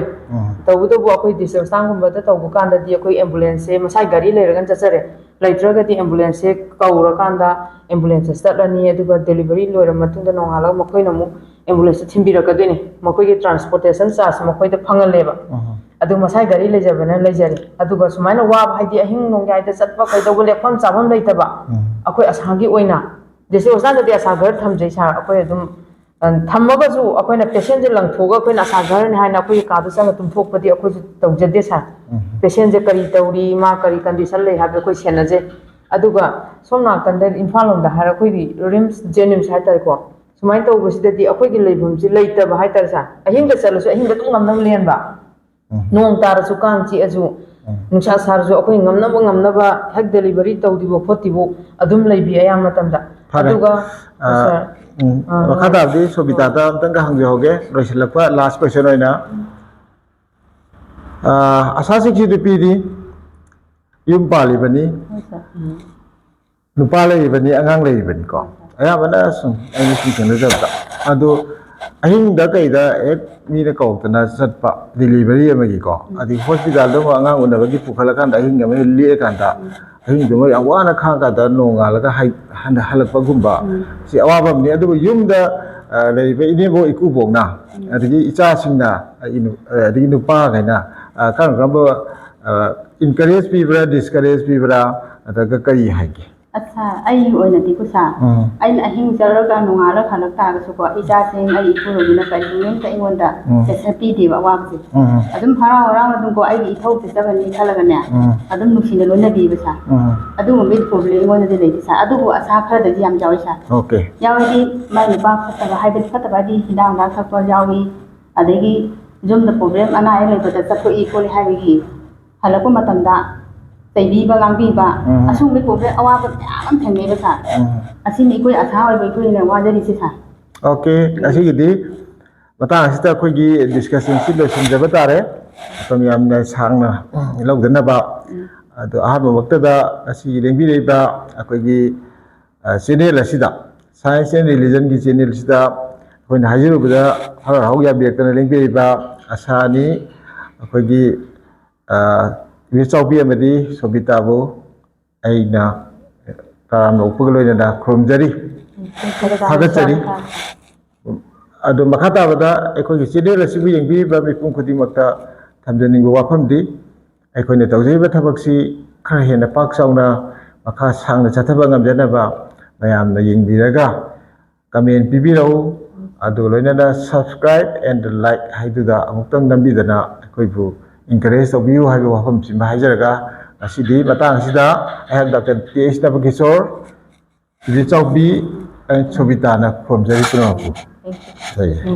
ꯇꯧꯕꯇꯕꯨ ꯑꯩꯈꯣꯏ ꯗꯤꯁ ꯍꯣꯁꯄꯤꯇꯥꯜꯒꯨꯝꯕꯗ ꯇꯧꯕ ꯀꯥꯟꯗꯗꯤ ꯑꯩꯈꯣꯏ ꯑꯦꯝꯕꯨꯂꯦꯟꯁꯁꯦ ꯃꯁꯥꯏ ꯒꯥꯔꯤ ꯂꯩꯔꯒꯅ ꯆꯠꯆꯔꯦ, ꯂꯩꯇ꯭ꯔꯒꯗꯤ ꯑꯦꯝꯕꯨꯂꯦꯟꯁꯁꯦ ꯀꯧꯔꯀꯥꯟꯗ ꯑꯦꯝꯕꯨꯂꯦꯟꯁꯁꯦ ꯆꯠꯂꯅꯤ꯫ ꯑꯗꯨꯒ ꯗꯦꯂꯤꯚꯔꯤ ꯂꯣꯏꯔꯕ ꯃꯇꯨꯡꯗ ꯅꯣꯡꯉꯥꯜꯂꯒ ꯃꯈꯣꯏꯅ ꯑꯃꯨꯛ ꯑꯦꯝꯕꯨꯂꯦꯟꯁꯁꯦ ꯊꯤꯟꯕꯤꯔꯛꯀꯗꯣꯏꯅꯤ꯫ ꯃꯈꯣꯏꯒꯤ ꯇ꯭ꯔꯥꯟꯁꯄꯣꯔꯇꯦꯁꯟ ꯆꯥꯔꯖ ꯃꯈꯣꯏꯗ ꯐꯪꯍꯜꯂꯦꯕ꯫ ꯑꯗꯨ ꯃꯁꯥꯏ ꯒꯥꯔꯤ ꯂꯩꯖꯕꯅ ꯂꯩꯖꯔꯦ꯫ ꯑꯗꯨꯒ ꯁꯨꯃꯥꯏꯅ ꯋꯥꯕ ꯍꯥꯏꯗꯤ ꯑꯍꯤꯡ ꯅꯣꯡꯌꯥꯏꯗ ꯆꯠꯄ ꯀꯩꯗꯧꯕ ꯂꯦꯛꯐꯝ ꯆꯥꯐꯝ ꯂꯩꯇꯕ ꯑꯩꯈꯣꯏ ꯑꯁꯥꯒꯤ ꯑꯣꯏꯅ ꯗꯤꯁ ꯍꯣꯁꯄꯤꯇꯥꯜꯗꯗꯤ ꯑꯁꯥ ꯈꯔ ꯊꯝꯖꯩ ꯁꯥꯔ꯫ ꯑꯩꯈꯣꯏ ꯑꯗꯨꯝ ꯊꯝꯃꯒꯁꯨ ꯑꯩꯈꯣꯏꯅ ꯄꯦꯁꯦꯟꯁꯦ ꯂꯪꯊꯣꯛꯑꯒ ꯑꯩꯈꯣꯏꯅ ꯑꯁꯥ ꯘꯔꯅꯤ ꯍꯥꯏꯅ ꯑꯩꯈꯣꯏꯒꯤ ꯀꯥꯗ ꯆꯪꯉ ꯇꯨꯝꯊꯣꯛꯄꯗꯤ ꯑꯩꯈꯣꯏꯁꯨ ꯇꯧꯖꯗꯦ ꯁꯥꯔ꯫ ꯄꯦꯁꯦꯟꯁꯦ ꯀꯔꯤ ꯇꯧꯔꯤ, ꯃꯥ ꯀꯔꯤ ꯀꯟꯗꯤꯁꯟ ꯂꯩ ꯍꯥꯏꯕꯗꯣ ꯑꯩꯈꯣꯏ ꯁꯦꯟꯅꯖꯩ꯫ ꯑꯗꯨꯒ ꯁꯣꯝ ꯅꯥꯀꯟꯗ ꯏꯝꯐꯥꯜ ꯂꯣꯝꯗ ꯍꯥꯏꯔ ꯑꯩꯈꯣꯏꯒꯤ ꯔꯤꯝꯁ ꯖꯦꯅꯤꯝꯁ ꯍꯥꯏꯇꯥꯔꯦꯀꯣ, ꯁꯨꯃꯥꯏꯅ ꯇꯧꯕꯁꯤꯗꯗꯤ ꯑꯩꯈꯣꯏꯒꯤ ꯂꯩꯐꯝꯁꯤ ꯂꯩꯇꯕ ꯍꯥꯏꯇꯥꯔꯦ ꯁꯥꯔ꯫ ꯑꯍꯤꯡꯗ ꯆꯠꯂꯁꯨ ꯑꯍꯤꯡꯗ ꯑꯗꯨꯝ ꯉꯝꯅꯕ ꯂꯦꯟꯕ, ꯅꯣꯡ ꯇꯥꯔꯁꯨ ꯀꯥꯡ ꯆꯤꯛꯑꯁꯨ ꯅꯨꯡꯁꯥ ꯁꯥꯔꯁꯨ ꯑꯩꯈꯣꯏ ꯉꯝꯅꯕ ꯉꯝꯅꯕ ꯍꯦꯛ ꯗꯦꯂꯤꯚꯔꯤ ꯇꯧꯗ꯭ꯔꯤꯕꯣ ꯈꯣꯠꯇ꯭ꯔꯤꯕꯣ ꯑꯗꯨꯝ ꯂꯩꯕꯤ ꯑꯌꯥꯝꯕ ꯃꯇꯝꯗ꯫ ꯐꯔꯦ꯫ ꯑꯗꯨꯒ ꯑ, ꯁꯥꯔ, ꯎꯝ, ꯑ, ꯃꯈꯥ ꯇꯥꯕꯗꯤ ꯁꯣꯕꯤꯇꯥꯗ ꯑꯝꯇꯪꯒ ꯍꯪꯖꯍꯧꯒꯦ, ꯂꯣꯏꯁꯤꯜꯂꯛꯄ ꯂꯥꯁ ꯀꯣꯏꯁꯟ ꯑꯣꯏꯅ꯫ ꯑ, ꯑꯁꯥ ꯁꯤꯛꯁꯤ ꯅꯨꯄꯤꯗꯤ ꯌꯨꯝ ꯄꯥꯜꯂꯤꯕꯅꯤ, ꯍꯣꯏ ꯁꯥꯔ꯫ ꯎꯝ꯫ ꯅꯨꯄꯥ ꯂꯩꯔꯤꯕꯅꯤ, ꯑꯉꯥꯡ ꯂꯩꯔꯤꯕꯅꯤꯀꯣ꯫ ꯑꯌꯥꯝꯕꯅ ꯁꯨꯝ ꯑꯩꯅ ꯁꯨꯝ ꯊꯦꯡꯅꯖꯕꯗ꯫ ꯑꯗꯣ ꯑꯍꯤꯡꯗ ꯀꯩꯗ ꯍꯦꯛ ꯃꯤꯅ ꯀꯧꯔꯛꯇꯅ ꯆꯠꯄ ꯗꯤꯂꯤꯚꯔꯤ ꯑꯃꯒꯤꯀꯣ, ꯑꯗꯒꯤ ꯍꯣꯁꯄꯤꯇꯥꯜꯗ ꯑꯃꯨꯛ ꯑꯉꯥꯡ ꯎꯅꯕꯒꯤ ꯄꯨꯈꯠꯂꯀꯥꯟꯗ ꯑꯍꯤꯡ ꯑꯃ ꯍꯦꯛ ꯂꯦꯛꯑꯀꯥꯟꯗ ꯑꯍꯤꯡꯗꯨꯃ ꯌꯥꯝ ꯋꯥꯅ ꯈꯥꯡꯉꯀꯥꯟꯗ ꯅꯣꯡꯉꯥꯜꯂꯒ ꯍꯥꯏ-, ꯍꯟ-, ꯍꯜꯂꯛꯄꯒꯨꯝꯕ, ꯁꯤ ꯑꯋꯥꯕ ꯑꯃꯅꯤ꯫ ꯑꯗꯨꯕꯨ ꯌꯨꯝꯗ, ꯑ, ꯂꯩꯔꯤꯕ ꯏꯅꯦꯝꯕꯣꯛ ꯏꯀꯨꯕꯣꯛꯅ, ꯑꯗꯒꯤ ꯏꯆꯥꯁꯤꯡꯅ, ꯑ, ꯏꯅꯨ-, ꯑ, ꯑꯗꯒꯤ ꯅꯨꯄꯥꯈꯩꯅ, ꯑ, ꯀꯔꯝ ꯀꯔꯝꯕ ꯏꯟꯀꯔꯦꯖ ꯄꯤꯕ꯭ꯔꯥ, ꯗꯤꯁꯀꯔꯦꯖ ꯄꯤꯕ꯭ꯔꯥ, ꯅꯠꯇ꯭ꯔꯒ ꯀꯔꯤ ꯍꯥꯏꯒꯦ? ꯑꯠꯁꯥ, ꯑꯩꯒꯤ ꯑꯣꯏꯅꯗꯤꯀꯣ ꯁꯥꯔ, ꯎꯝ꯫ ꯑꯩꯅ ꯑꯍꯤꯡ ꯆꯠꯂꯒ ꯅꯣꯡꯉꯥꯜꯂꯒ ꯍꯜꯂꯛ ꯇꯥꯔꯒꯁꯨꯀꯣ, ꯏꯆꯥꯁꯤꯡ ꯑꯩ ꯏꯄꯨꯔꯣꯏꯕꯅ ꯀꯔꯤꯒꯨꯝꯕ ꯑꯝꯇ ꯑꯩꯉꯣꯟꯗ ꯎꯝ꯫ ꯄ꯭ꯔꯦꯁꯔ ꯄꯤꯗꯦꯕ ꯑꯋꯥꯕꯁꯦ꯫ ꯎꯝ꯫ ꯑꯗꯨꯝ ꯍꯔꯥꯎ ꯍꯔꯥꯎꯅ ꯑꯗꯨꯝꯀꯣ, ꯑꯩꯒꯤ ꯏꯊꯧ ꯆꯠꯆꯕꯅꯤ ꯈꯜꯂꯒꯅꯦ, ꯎꯝ꯫ ꯑꯗꯨꯝ ꯅꯨꯡꯁꯤꯅ ꯂꯣꯏꯅꯕꯤꯕ ꯁꯥꯔ꯫ ꯎꯝ꯫ ꯑꯗꯨꯒꯨꯝꯕꯒꯤ ꯄ꯭ꯔꯣꯕ꯭ꯂꯦꯝ ꯑꯩꯉꯣꯟꯗꯗꯤ ꯂꯩꯇꯦ ꯁꯥꯔ꯫ ꯑꯗꯨꯕꯨ ꯑꯁꯥ ꯈꯔꯗꯗꯤ ꯌꯥꯝ ꯌꯥꯎꯋꯤ ꯁꯥꯔ꯫ ꯑꯣꯀꯦ꯫ ꯌꯥꯎꯔꯗꯤ ꯃꯥꯏ ꯅꯨꯄꯥ ꯐꯠꯇꯕ, ꯍꯥꯏꯕꯗꯤ ꯐꯠꯇꯕ ꯍꯥꯏꯗꯤ ꯍꯤꯗꯥꯛ ꯍꯤꯗꯥꯛ ꯊꯛꯄ ꯌꯥꯎꯏ, ꯑꯗꯒꯤ ꯌꯨꯝꯗ ꯄ꯭ꯔꯣꯕ꯭ꯂꯦꯝ ꯑꯅꯥ ꯑꯌꯦꯛ ꯂꯩꯕꯗ ꯆꯠꯊꯣꯛꯏ ꯈꯣꯠꯂꯤ ꯍꯥꯏꯕꯒꯤ ꯍꯜꯂꯛꯄ ꯃꯇꯝꯗ ꯆꯩꯕꯤꯕ ꯉꯥꯡꯕꯤꯕ, ꯎꯝ꯫ ꯑꯁꯤꯒꯨꯝꯕꯒꯤ ꯄ꯭ꯔꯣꯕ꯭ꯂꯦꯝ ꯑꯋꯥꯕ ꯃꯌꯥꯝ ꯑꯃ ꯊꯦꯡꯅꯩꯕ ꯁꯥꯔ꯫ ꯎꯝ꯫ ꯑꯁꯤꯅꯤ ꯑꯩꯈꯣꯏ ꯑꯁꯥ ꯑꯣꯏꯕ ꯑꯩꯈꯣꯏꯅ ꯋꯥꯖꯔꯤꯁꯦ ꯁꯥꯔ꯫ ꯑꯣꯀꯦ, ꯑꯁꯤꯒꯤꯗꯤ ꯃꯇꯥꯡ ꯑꯁꯤꯗ ꯑꯩꯈꯣꯏꯒꯤ ꯗꯤꯁꯀꯁꯟꯁꯤ ꯂꯣꯏꯁꯤꯟꯖꯕ ꯇꯥꯔꯦ, ꯃꯇꯝ ꯌꯥꯝꯅ ꯁꯥꯡꯅ ꯂꯧꯗꯅꯕ꯫ ꯎꯝ꯫ ꯑꯗꯣ ꯑꯍꯥꯟꯕꯃꯛꯇꯗ ꯑꯁꯤꯒꯤ ꯂꯦꯡꯕꯤꯔꯛꯏꯕ ꯑꯩꯈꯣꯏꯒꯤ ꯆꯦꯅꯦꯜ ꯑꯁꯤꯗ, ꯁꯥꯏꯟꯁ ꯑꯦꯟ ꯔꯤꯂꯤꯖꯟꯒꯤ ꯆꯦꯅꯦꯜꯁꯤꯗ ꯑꯩꯈꯣꯏꯅ ꯍꯥꯏꯖꯔꯨꯕꯗ ꯍꯔꯥꯎ ꯍꯔꯥꯎ ꯌꯥꯕꯤꯔꯛꯇꯅ ꯂꯦꯡꯕꯤꯔꯛꯏꯕ ꯑꯁꯥꯅꯤ, ꯑꯩꯈꯣꯏꯒꯤ ꯏꯕꯦꯆꯥꯎꯕꯤ ꯑꯃꯗꯤ ꯁꯣꯕꯤꯇꯥꯕꯨ ꯑꯩꯅ ꯇꯔꯥꯝꯅ ꯑꯣꯛꯄꯒ ꯂꯣꯏꯅꯅ ꯈꯨꯔꯨꯝꯖꯔꯤ, ꯊꯥꯒꯠꯆꯔꯤ꯫ ꯑꯗꯣ ꯃꯈꯥ ꯇꯥꯕꯗ ꯑꯩꯈꯣꯏꯒꯤ ꯆꯦꯅꯦꯜ ꯑꯁꯤꯕꯨ ꯌꯦꯡꯕꯤꯔꯤꯕ ꯃꯤꯄꯨꯝ ꯈꯨꯗꯤꯡꯃꯛꯇ ꯊꯝꯖꯅꯤꯡꯕ ꯋꯥꯐꯝꯗꯤ, ꯑꯩꯈꯣꯏꯅ ꯇꯧꯖꯔꯤꯕ ꯊꯕꯛꯁꯤ ꯈꯔ ꯍꯦꯟꯅ ꯄꯥꯛ ꯆꯥꯎꯅ ꯃꯈꯥ ꯁꯥꯡꯅ ꯆꯠꯊꯕ ꯉꯝꯖꯅꯕ ꯃꯌꯥꯝꯅ ꯌꯦꯡꯕꯤꯔꯒ ꯀꯃꯦꯟ ꯄꯤꯕꯤꯔꯛꯎ, ꯑꯗꯨꯒ ꯂꯣꯏꯅꯅ subscribe and like ꯍꯥꯏꯗꯨꯗ ꯑꯃꯨꯛꯇꯪ ꯅꯝꯕꯤꯗꯅ ꯑꯩꯈꯣꯏꯕꯨ encourage ꯇꯧꯕꯤꯌꯨ ꯍꯥꯏꯕ ꯋꯥꯐꯝꯁꯤꯃ ꯍꯥꯏꯖꯔꯒ, ꯉꯁꯤꯗꯤ ꯃꯇꯥꯡ ꯑꯁꯤꯗ ꯑꯩꯍꯥꯛ ꯗꯥꯛꯇꯔ ꯇꯤ ꯑꯩꯆ ꯅꯕꯀꯤꯁꯣꯔ, ꯏꯕꯦꯆꯥꯎꯕꯤ, ꯑꯩ ꯁꯣꯕꯤꯇꯥꯅ ꯈꯨꯔꯨꯝꯖꯔꯤ ꯄꯨꯝꯅꯃꯛꯄꯨ꯫ ꯖꯩ ꯍꯤꯟꯗ꯫